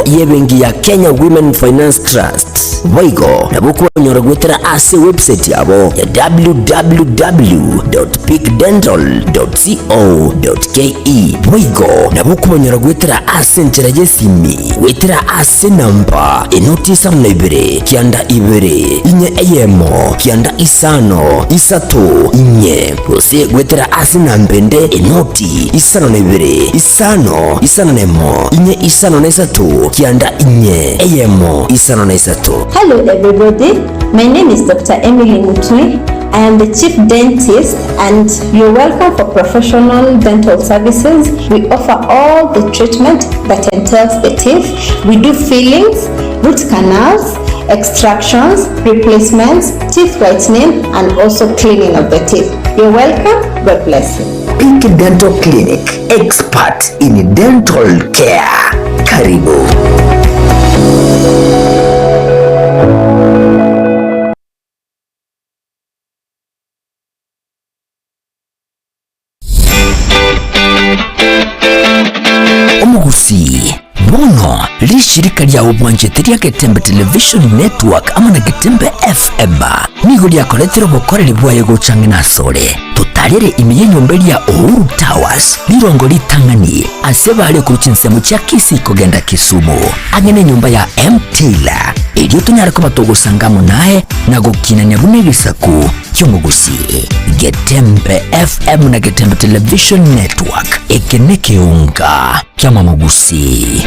y'ebenki ya Kenya Women Finance Trust. Boigo nabo okobanyora goetera ase ewebsite yabo ya www.peakdental.co.ke. Boigo nabo okobanyora goetera ase enchera y'esimi goetera ase enamba enoti isano na ibere kianda ibere inye eyemo kianda isano isato inye gose goetera ase enamba ende enoti isano na ibere isano isano na emo inye isano na isato kianda inye eyemo isano na isato. Hello everybody, my name is Doctor Emily Mutui, I am the chief dentist and you're welcome for professional dental services, we offer all the treatment that entails the teeth, we do fillings, root canals, extractions, replacements, teeth whitening and also cleaning of the teeth. You're welcome, God bless you. Peak Dental Clinic, expert in dental care. Karibu. Omogusii, bono rishirika ria obwanchete ria Getembe Television Network amo na Getembe FM nigo riakoretire obokoreri bwaye gocha ang'e nasore. Totarere ime y'enyomba eria Uhuru Towers, rirongo ritang'ani ase bare korwa chinsemo chia Kisii kogenda Kisumu, ang'e nenyomba ya M Taylor, erio tonyare koba togosanga amo naye na gokinania buna egesaku ki'omogusii. Getembe FM na Getembe Television Network, eke nekeunga ki'amamogusii.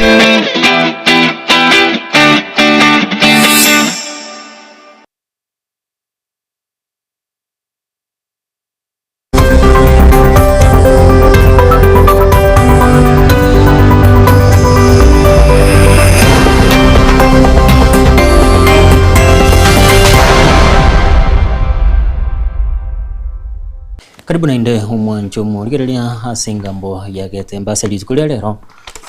Karibu naende omwancho omorigereria ase engambo ya Getembe ase rituko ria rero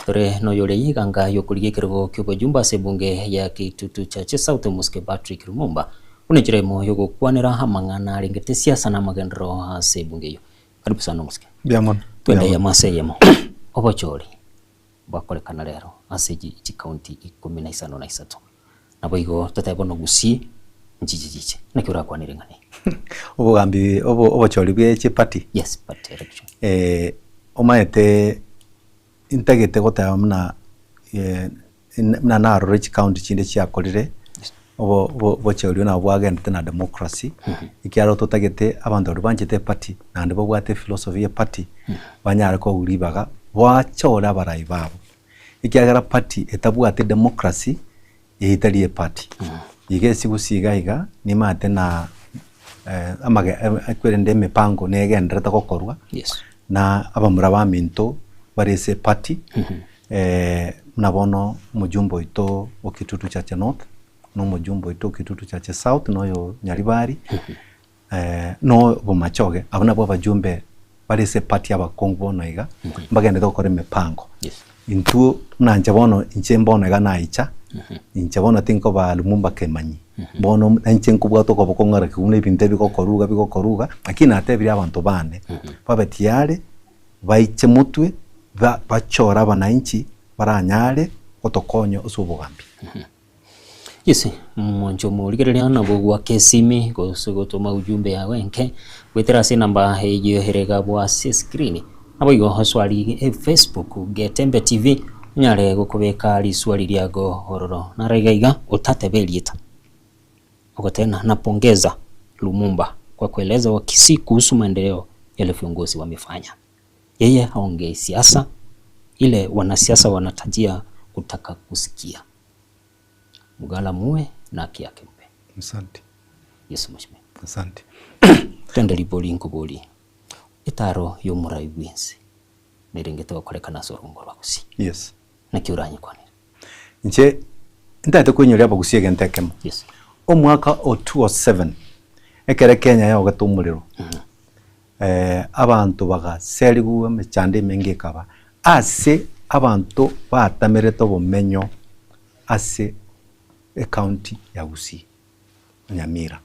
tore noyoria yiganga yokorigia ekerogo ki'obojumbe ase ebunge ya Kitutu Church South Omosike Patrick Lumumba Buna enchera emo y'ogokwanera amang'ana arengete esiasa na amagenderero ase ebunge eyio. Karibu sana omosike. Mbuya mono. Twende eyemo ase eyemo. Obochori bwakorekana rero ase chikaunti ikomi na isano na isato. Naboigo totebe bono Gusii nchiche chiche. Naki orakwanere ng'a eye? Obogambi obo obochori bwe chiparty. Yes, party election. Omanyete Intagete goteba buna buna narore chicounty chinde chiakorire obochori nabo bwagendete na democracy, ekiagera totagete abanto baria banchete eparty naende babwate ephilosophy ya eparty banyare kogwa ribaga bachore abarai babo. Ekiagera party etabwati democracy eyio etari eparty. Iga esigusi iga iga nimanyete na amage kwerende emipango negendererete gokorwa na abamura baminto bare ase eparty buna bono omojumbe oito o Kitutu Chache North, na omojumbe oito o Kitutu Chache South, na oyo Nyaribari, na oyo Bomachoge, abwo nabwo abajumbe bare ase eparty abakongu bono iga, mbagenderete gokora emipango. Intwe buna inche bono, inche mbono iga naicha, inche bono tinkoba Lumumba Kemanyi, bono inche nkobwata okoboko ng'ora buna ebinto ebi bigokoruga bigokoruga, lakini natebirie abanto bane, babe tiyari, baiche motwe, ba bachore abananchi baranyare gotokonya ase obogambi. Yes, mwancho omorigereria nabo goaka esimi gose gotoma ujumbe yago enke goetera ase enamba eyio ere igabwo ase escreen. Naboigo oswari Facebook Getembe TV onyare gokobeka riswari riago ororo. Naro iga iga otatebe erieta. Ogoteba napongeza Lumumba kwa kueleza Wakisii kuhusu maendeleo yale viongozi wamefanya. Yeye haongei siasa ile wanasiasa wanatajia kutaka kusikia. Mgala muwe na haki yake mpe. Asante. Yes mheshimiwa. Asante. Twende ribori nkobori, etaro y'omorai bw'ense nerengete gokorekana ase orongo rwa Gusii. Yes. Naki oranyekwanere? Inche ntagete koinyoria abagusii egento ekemo. Yes. Omwaka o 2007 ekere Kenya yaogete omorero, abanto bagaserigwa emechando emenge ekaba ase abanto batamerete obomenyo ase ecounty ya Gusii. Nyamira.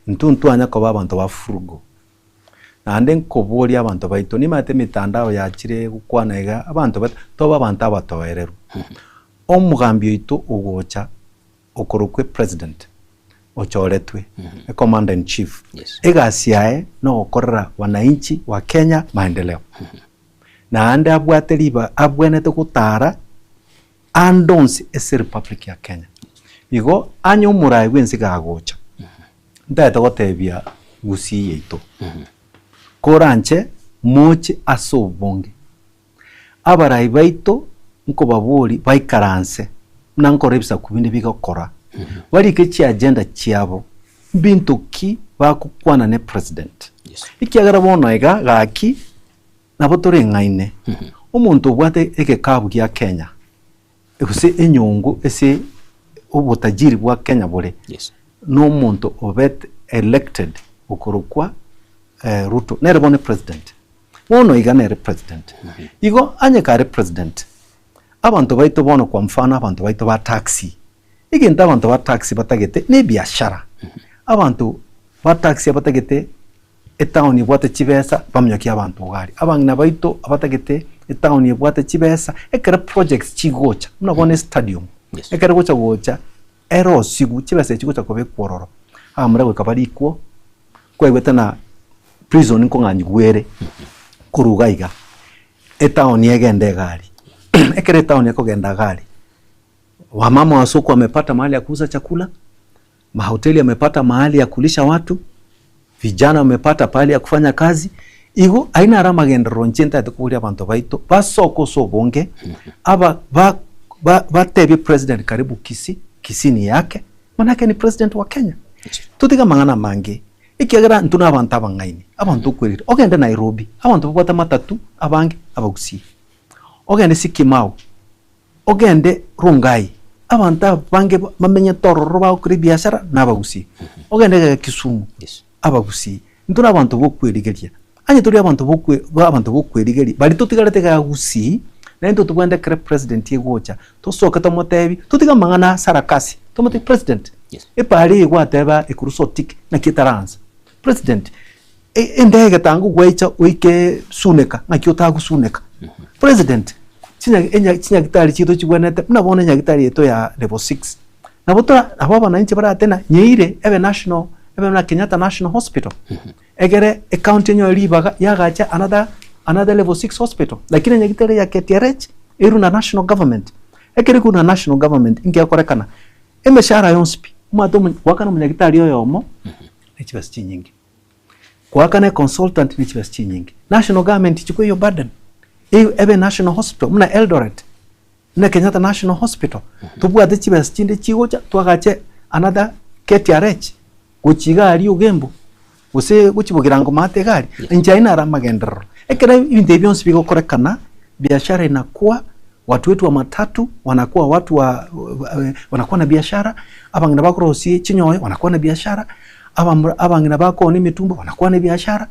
Intwe ntwanya koba abanto ba furugo, naende nkoboria abanto baito, nimanyete emitandao yachire gokwana iga, abanto baito tobe abanto abatoereru. Omogambi oito ogocha okorokwa epresident ochoretwe, ecommander in chief, egasi yaye nogokorera wananchi wa Kenya maendeleo. Naende abwate riba abwenerete gotara Ande onsi ase Republic ya Kenya. Igo anye omoraai bwensi gagocha, ntagete gotebia Gusii yaito, koranche moche ase obonge, abarai baito nkobabori baikaranse buna nkore ebisaku binde bigokora, barike chiagenda chiabo, mbinto ki bagokwana ne president. Ekiagera bono iga gaki Nabo toreng'aine, omonto obwate egekabu gia Kenya, gose enyongo ase obotajiri bwa Kenya bore, Yes. na omonto obete elected okorokwa Ruto, nere bono president. Bono iga nere president. Igo onye kare president, abanto baito bono kwa mfano abanto baito ba taxi, egento abanto ba taxi batagete ne ebiashara. Abanto ba taxi abatagete etown ebwate chibesa baminyokie abanto iga aria. Abang'ina baito abatagete etown ebwate chibesa, ekero projects chigocha, buna bono estadium, Yes. ekero egocha gocha erosigwe, chibesa echi chigocha kobekwa ororo, abamura goika barikwo, kwaigwete na prison nkong'anyigwa ere korwa iga iga, etown egende iga aria. Ekero etown ekogenda iga aria, wamama wa soko wamepata mahali ya kuuza chakula, mahoteli yamepata mahali ya kulisha watu, vijana wamepata pahali ya kufanya kazi, igo ayio naro amagenderero inche ntagete koboria abanto baito basoke ase obonge, aba ba ba batebie president karibu Kisii, Kisii ni yake, manake ni president wa Kenya. Totige amang'ana amange, ekiagera intwe na abanto abang'aini, abanto okwerire, ogende Nairobi, abanto babwate amatatu abange abagusii, ogende Syokimau. Ogende Rongai, abanto abange bamenyete ororo bagokora ebiasara nabagusii. Ogende iga Kisumu, abagusii. Intwe nabanto bokwerigeria. Onye tori abanto bokwe abanto bokwerigeria, baria totigarete iga Gusii, naintwe tobwenerete ekero president egocha, tosoke tomotebi, totige amang'ana a sarakasi, tomotebi president, epara eye gwateba ekorwa Sotik naki etaransa. President, endege tanga gwaicha oike Suneka, naki otagosuneka. President, chinyagitari chiaito chibwenerete, buna bono enyagitari yaito ya level six, nabo tora nabo abananchi barate ng'a nyeire ebe national, ebe buna Kenyatta National Hospital, egere ecounty enyore ribaga yagacha another another level six hospital. Lakini enyagitari ya KTRH erwe na national government. Ekero ekorwa na national government inki gekorekana? Emeshahara yonsi pi, omanyete omo goakana omonyagitari oyomo, ne chibesa chinyinge. Goakana econsultant ne chibesa chinyinge. National government chikwa eyo burden, eyo ebe national hospital buna Eldoret, buna Kenyatta National Hospital, tobwate chibesa chinde chigocha twagache another KTRH gochia iga aria Ogembo, gose gochia Bogirango maate iga aria, inche ayio naro amagenderero. Ekero ebinto ebi bionsi bigokorekana, biashara inakua, watu wetu wa matatu wanakuwa watu wa wanakuwa na biashara, abang'ina bakorosia chinyoyo wanakuwa na biashara, abamura abang'ina bakoonia emitumba wanakuwa na ebiashara,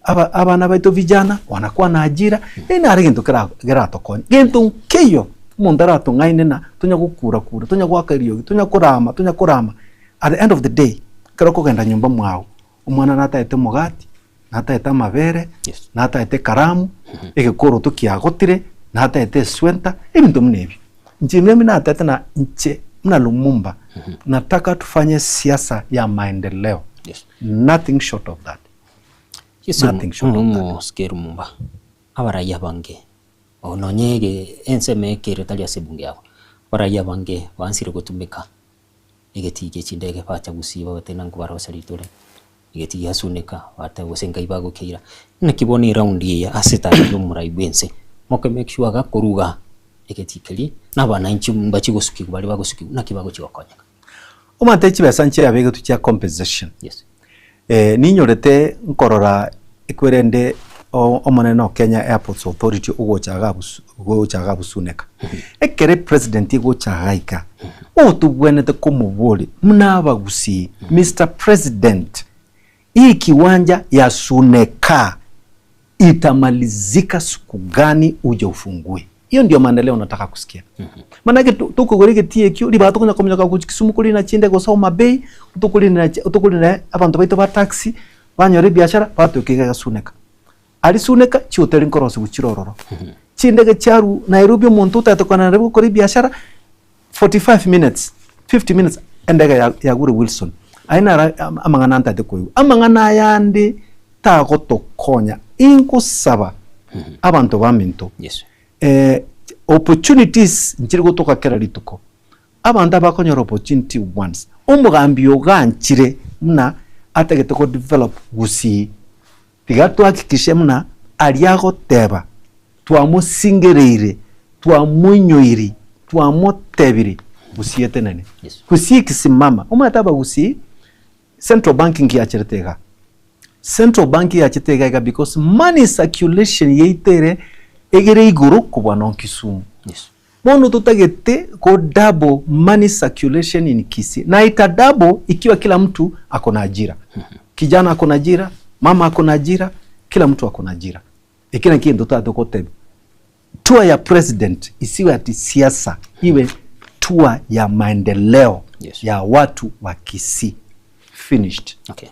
aba abana baito vijana wanakuwa na ajira, yaani naro egento kera keratokonye. Gento nkeiyo omonto aratong'aine na tonya gokura kura, tonya goaka eriogi, tonya korama tonya korama, at the end of the day, ekero okogenda nyomba mwago, omwana natagete omogati, natagete amabere, Yes. natagete ekaramu, egekoroto kiagotire, natagete eswenta, ebinto buna ebio. Inche muna natagete na inche buna Lumumba, nataka tufanye siasa ya maendeleo, Yes. nothing short of that. Yes, Nothing short of that. omosike Lumumba, abarai abange oo nonye ege ensemo ekere tari ase ebunge yabo, abarai abange bansire gotumeka egetii gie chindege bacha gusii babatebie ng'a nkobaroseria ritore, egetii giasuneka bateba gose nkai bagokeira. Naki bono eround eye ase etari ya omorai bwense, moke make sure gakoruga egetii keria, na abananchi mbachie gosukigwa baria bagosukigwa naki bagochia gokonyeka. Omanyete chibesa nchiabegetwe chia compensation. Yes. Ninyorete nkorora ekwerende omonene o Kenya Airports Authority ogocha iga abus gocha iga abusuneka. Ekere president egocha iga iga, otobwenerete komoboria buna abagusii, Mister President, hii kiwanja ya Suneka itamalizika siku gani uje ufungue? Hiyo ndio maendeleo nataka kusikia. Manake tokogora egetii ekio, ribaga tokonya kominyoka gochia Kisumu korina chinde gose Homa Bay, tokorina tokorina abanto baito ba taxi, banyora ebiashara, batoka iga Suneka. Aria Suneka, chihoteli nkorosiwa chire ororo. Chindege chiarwa Nairobi omonto otagete kogenda Nairobi gokora ebiashara, 45 minutes, 50 minutes, endege yagure Wilson. Ayio naro amang'ana ntagete koigwa. Amang'ana aya ande tagotokonya, ingosaba abanto baminto, Yes. opportunities nchiri gotoka kera rituko. Abanto abakonyora opportunity once, omogambi oganchire buna atagete go develop Gusii, tiga tohakikishe buna aria agoteba twamosingereire, twamoinyoiri, twamotebiri Gusii etenene. Yes. Gusii ekisimama, omanyete abagusii, Central Bank nkiacherete igaa. Central Bank yachete iga iga because money circulation yaito ere egere igoro kobua no Kisumu. Yes. Bono totagete go double money circulation in Kisii na ita double ikiwa kila mtu ako na ajira. Kijana ako na ajira, mama ako na ajira, kila mtu ako na ajira. Eki nakio egento totagete goteba. Tour ya president isiwe ati siasa, iwe tour ya maendeleo Yes. ya watu wa Kisii. Finished. Okay.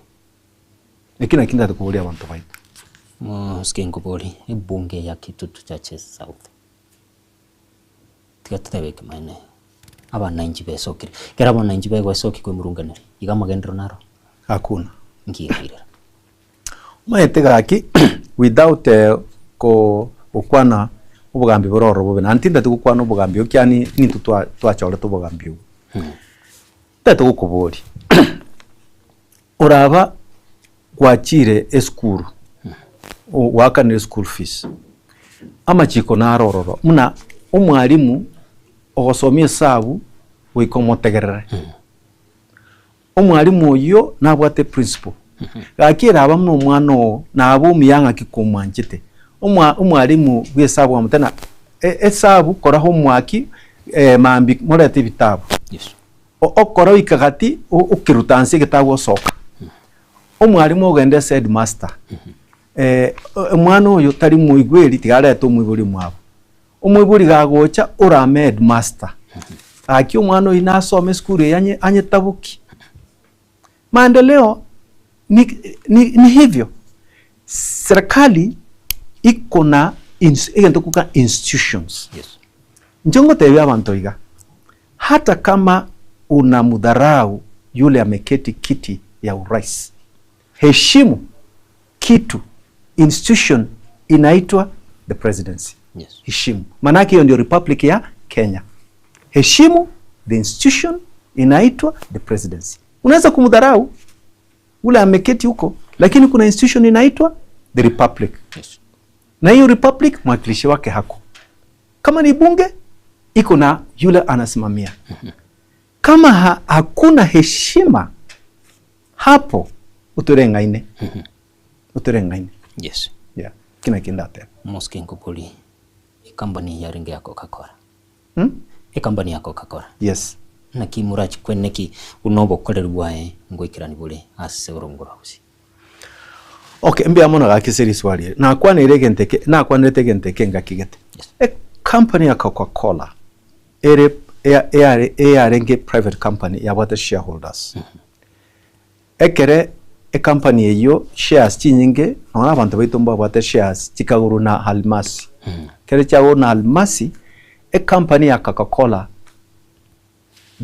Eki nakio ntagete koboria abanto baito. Mosike nkobori ebunge ya Kitutu Chache South. Tiga totebe ekemanene abananchi besokire. Ekero abananchi begoesokia kwemurunganeria, iga amagenderero naro Hakuna. nki ekoirera. Omanyete gaki without ko gokwana obogambi bore ororo bobe, naende tintagete gokwana obogambi obo ekiagera nintwe twa twachorete obogambi obwo. Ntagete gokoboria, oraba gwachire esukuru, gwakanire eschool fees, amachiko naro ororo buna omwalimu ogosomia esabu goika omotegerere. Omwalimu oyio nabwate eprinciple, gaki eraba buna omwana oo naba omuya ng'aki komwanchete. Omwa omwalimu bwa esabu amotebia ng'a esabu kora homework mambia morete ebitabu. Yes. Okora oika gati okeruta nse egetabu osoka. Omwalimu ogenda ase headmaster, omwana oyo tari moigweri tiga arete omoibori omwabo. Omoibori gagocha orame headmaster, gaki omwana oyio nasome esukuru eye anye anyetaboki. Maendeleo ni ni ni hivyo, serikali iko na ins egento goka institutions. Yes. Inche ngotebia abanto iga, hata kama unamdharau yule ameketi kiti ya urais, heshimu kitu institution inaitwa the presidency. Yes. Heshimu, maanake hiyo ndio republic ya Kenya. Heshimu the institution inaitwa the presidency. Unaweza kumdharau ule ameketi huko, lakini kuna institution inaitwa the republic. Yes. Na hiyo republic mwakilishi wake hako. Kama ni bunge iko na yule anasimamia. Kama hakuna heshima hapo otoreng'aine. Otoreng'aine. Yes. Yeah. Kina kindateba. Mosque nkobori ecompany yarenge ya Coca-Cola. Hmm? Ecompany ya Coca-Cola. Yes. Naki morachi kweneki buna obokoreri bwaye ngoikerani bore ase orongo rwa gusii. Okay, mbuya mono gaki ase riswali eri. Nakwaneire egento eke, nakwanerete egento eke engaki gete. Yes. Ecompany ya Coca-Cola ere eyare eyarenge private company yabwate shareholders. Ekere ecompany eyio shares chinyinge, nonya abanto baito mbabwate shares chikagorwa na Almasi. Ekero chiagorwa na Almasi, ecompany ya Coca-Cola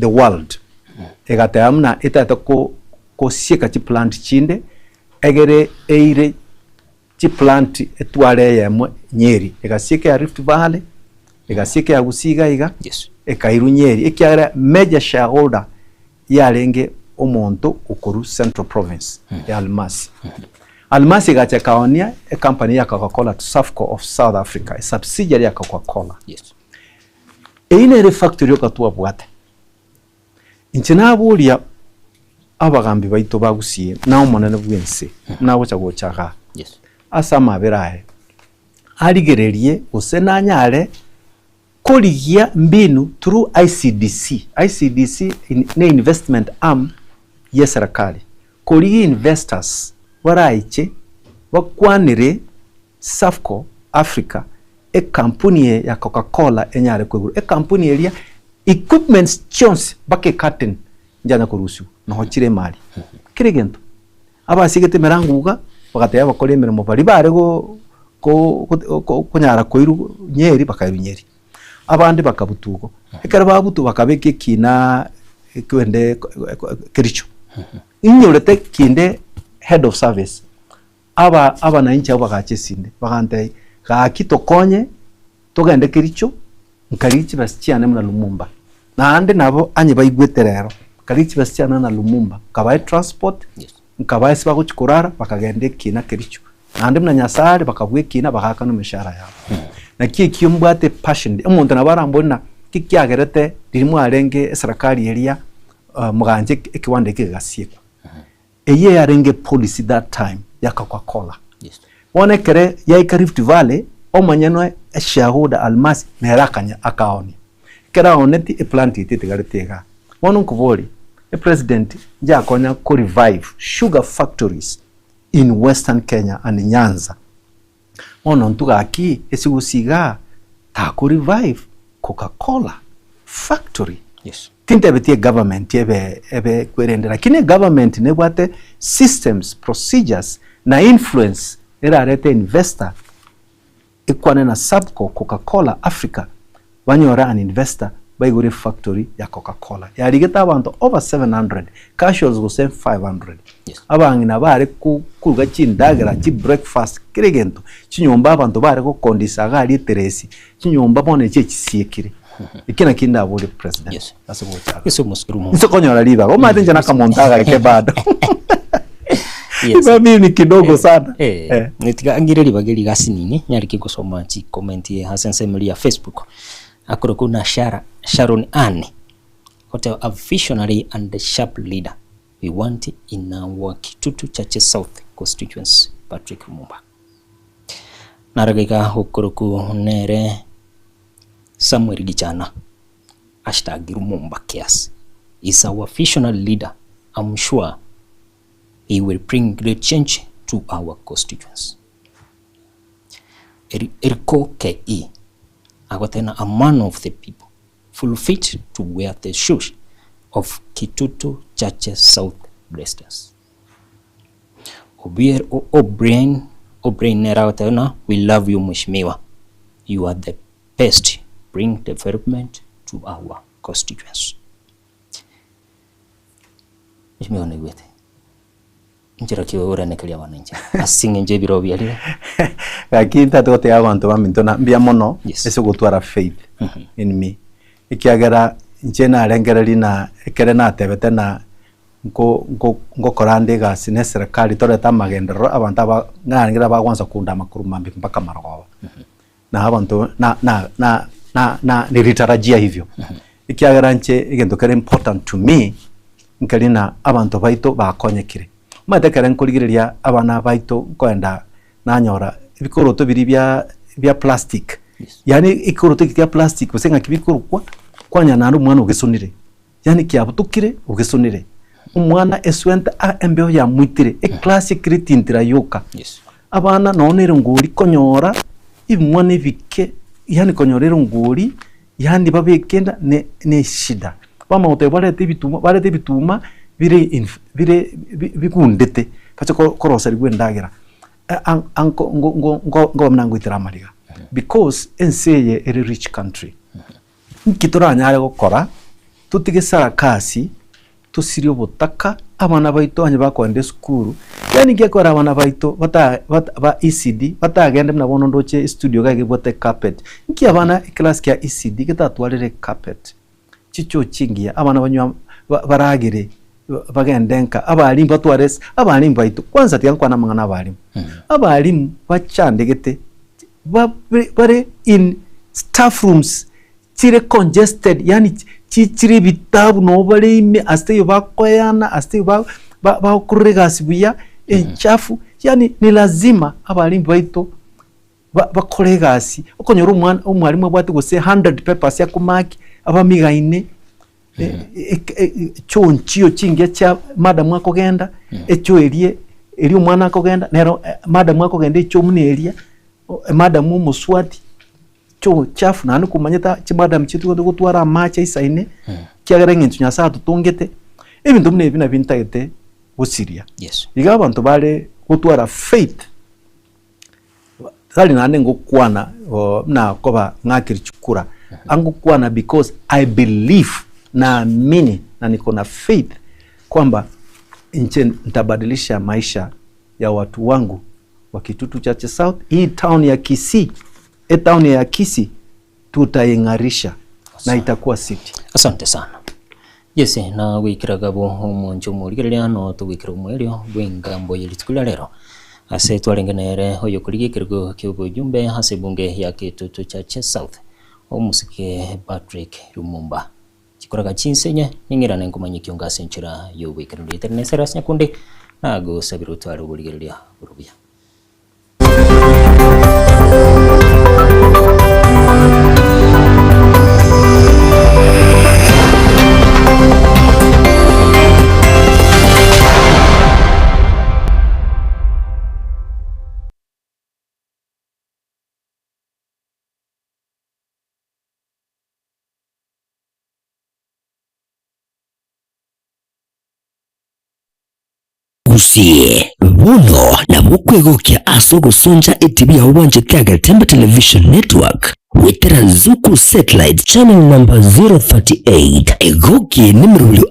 the world egateba buna etagete ko kosieka chiplant chinde egere eire chiplant etware eyemo Nyeri, egasieka ya Rift Valley, egasieka ya Gusii iga iga, Yes. ekairwa Nyeri ekiagera major shareholder yarenge omonto okorwa Central Province ya Almasi. Almasi egacha ekaonia ecompany ya Coca-Cola to Safco of South Africa, esubsidiary ya Coca-Cola. Yes. Eyio nere efactory yoka twabwate. Inche naboria. Abagambi baito ba Gusii na omonene bw'ense buna agocha gocha igaa ase amabera aye, arigererie gose nanyare korigia mbinu through ICDC, ICDC ne investment arm ye serikali, korigia investors baraiche bakwanere Safco Africa ekampuni eye ya Coca Cola enyare koigurwa. Ekampuni eria equipments chionsi mpaka ecurtain nchanya korusiwa noho chire emari. Kera egento. Abasiegete emerango iga bagatebia abakori emeremo baria bare go go go konyara koirwa Nyeri bakairwa Nyeri. Abande bakabutwa igo. Ekero babutwa bakabeka ekina kende Kericho. Inyorete kinde head of service Aba abananchi abwo bagacha esinde, bagantebia, Gaki tokonye togende Kericho, nkarigie chibesa chiane buna Lumumba. Naende nabo onye baigwete rero, nkarigia chibesa chiane buna Lumumba, nkabae transport, nkabae ase bagochia korara, bakagenda ekina Kericho. Naende buna Nyasaye are, bakabua ekina, bagaakana emeshahara yabo. Naki ekio mbwate passion, omonto nabo arambori ng'a ki kiagerete riria mwarenge eserekari eria moganche ekiwanda eke gegasiekwa. Eyio yarenge policy that time ya Coca Cola. Bono ekere yaika Rift Valley, omonyene eshareholder Almasi nere akanya akaonia. Ekero aonetie eplant yaito etigarete igaa. Bono nkoborie, epresident njakonya ko revive sugar factories in western Kenya and Nyanza. Bono intwe gaki esigusi igaa tako revive Coca Cola factory. Yes. Tintebeti egovernment ebe ebe kwerende lakini egovernment nebwate systems, procedures na influence erarete investor ekwane na Sapco, Coca Cola Africa banyore an investor baigore efactory ya Coca Cola yarigete abanto over 700 casuals gose 500 Yes. abang'ina bare ko koruga chindagera chi breakfast kera egento chinyomba abanto bare gokondisa iga aria eteresi chinyomba bono echi echisiekire eki naki ndaborie president Yes. ase gochaka Ase omosubiri inse konyora ribaga omanyete inche nakamonto agake bado Yes. Iba mimi ni kidogo sana Eh, Eh. netiga ngire ribaga eri gasi nini nyarike gosoma chicomment ase ensemo eria ya Facebook akorokwa buna Shara Sharon Ann goteba a visionary and a sharp leader we want in our Kitutu Chache South constituency Patrick Lumumba. Naro iga okorokwa nere Samuel Gichana hashtag Lumumba cares is our visionary leader I'm sure he will bring great change to our constituency. Eri Eriko KE agoteba a man of the people full fit to wear the shoes of Kitutu Chache South residents. Obier O'Brien O'Brien nere agoteba ng'a we love you mweshimiwa you are the best bring development to our constituency. Mweshimiwa naigwete Inchera ki orenekeria abananchi ase eng'encho y'ebiroo biarire? Gaki ntagete gotebia abanto baminto na mbuya mono Yes. ase ogotwara faith in me, ekiagera inche narengereria na ekere natebete na nko nko ngokora ande egasi na eserekari torete amagenderero abanto aba narengire abagwansa kondama korwa mambia mpaka marogoba. Na abanto na na na na na nilitarajia hivyo ekiagera inche egento kere important to me nkeri na abanto baito bakonyekire. Omanyete ekere nkorigereria abana baito nkoenda nanyora ebikoroto biria bia bia plastic yaani ekikoroto eke kia plastic gose ng'aki bikorokwa kwanyora naende omwana ogesonire. Yaani kiabutokire ogesonire, omwana eswenta a embeo yamoitire, eclass ekeretintira yoka. Yes. Abana nonye na erongori konyora ebimwana ebike yaani konyora erongori yaani babeke enda ne ne eshida. Bamanya goteba barete ebituma barete ebituma bire inf bire bi bigundete bache ko koroserigwa endagera. A anko ngo ngo ngo nkoba buna ngoitera amariga because ense eye ere rich country. Nki toranyare gokora totige sarakasi, tosirie obotaka, abana baito onye bakogenda esukuru, yaani nki ekogera abana baito bata bata ba ECD batagende buna bono ndoche estudio iga egebwate ecarpet, nki abana eclass kia ECD getatwarire ecarpet, chichoo chingiya, abana banywe ba baragere bagende nka, abalimu batware ase abalimu baito, kwanza tiga nkwane amang'ana a abalimu, abalimu bachandegete ba bare in staff rooms chire congested yaani. Chichire ebitabu nabo bare ime ase taiyo bakoeana, ase taiyo ba- ba- bagokorera egasi buya, enchafu, yaani ni lazima abalimu baito ba- bakore egasi, okonyora omwana omwalimu abwate gose hundred papers akomaki, abamigaine choo nchio chingiya chia madam akogenda, echoo eria eria omwana akogenda, nero madam akogenda echoo buna eria, madam omoswati. Chi'obochafu, naende komanyete chimadam chiaito togende gotwara amache aisaine, ekiagera eng'encho Nyasaye atotongete, ebinto buna ebi nabio ntagete gosiria. Yes. Iga abanto bare gotwara faith, tari naende ngokwana buna koba ng'akire chikura, angokwana because I believe, naamini na niko na faith kwamba inche ntabadilisha maisha ya watu wangu wa Kitutu Chache South, hii town ya Kisii, etown ya Kisii tutaing'arisha na itakuwa city. Asante sana. Yes, na goikera gabo omonche omorigereria no togoikera omoerio bw'engambo ye rituko ria rero. Ase twarenge nere oyokorigia ekerogo ki'obojumbe ase ebunge ya Kitutu Chache South, omosike Patrick Lumumba. Chikoraga chinsenye, ning'irane nkomanye ekiongo ase enchera y'oboikeranu. Rieta rine Silas Nyakundi, nagosabire otware oborigereria bore obuya. Gusii, bono nabo okwegokia ase ogosoncha etibi yao bwanchete Agetembe Television Network goetera Zuku Satellite channel number 038 egokie nemerobio ao.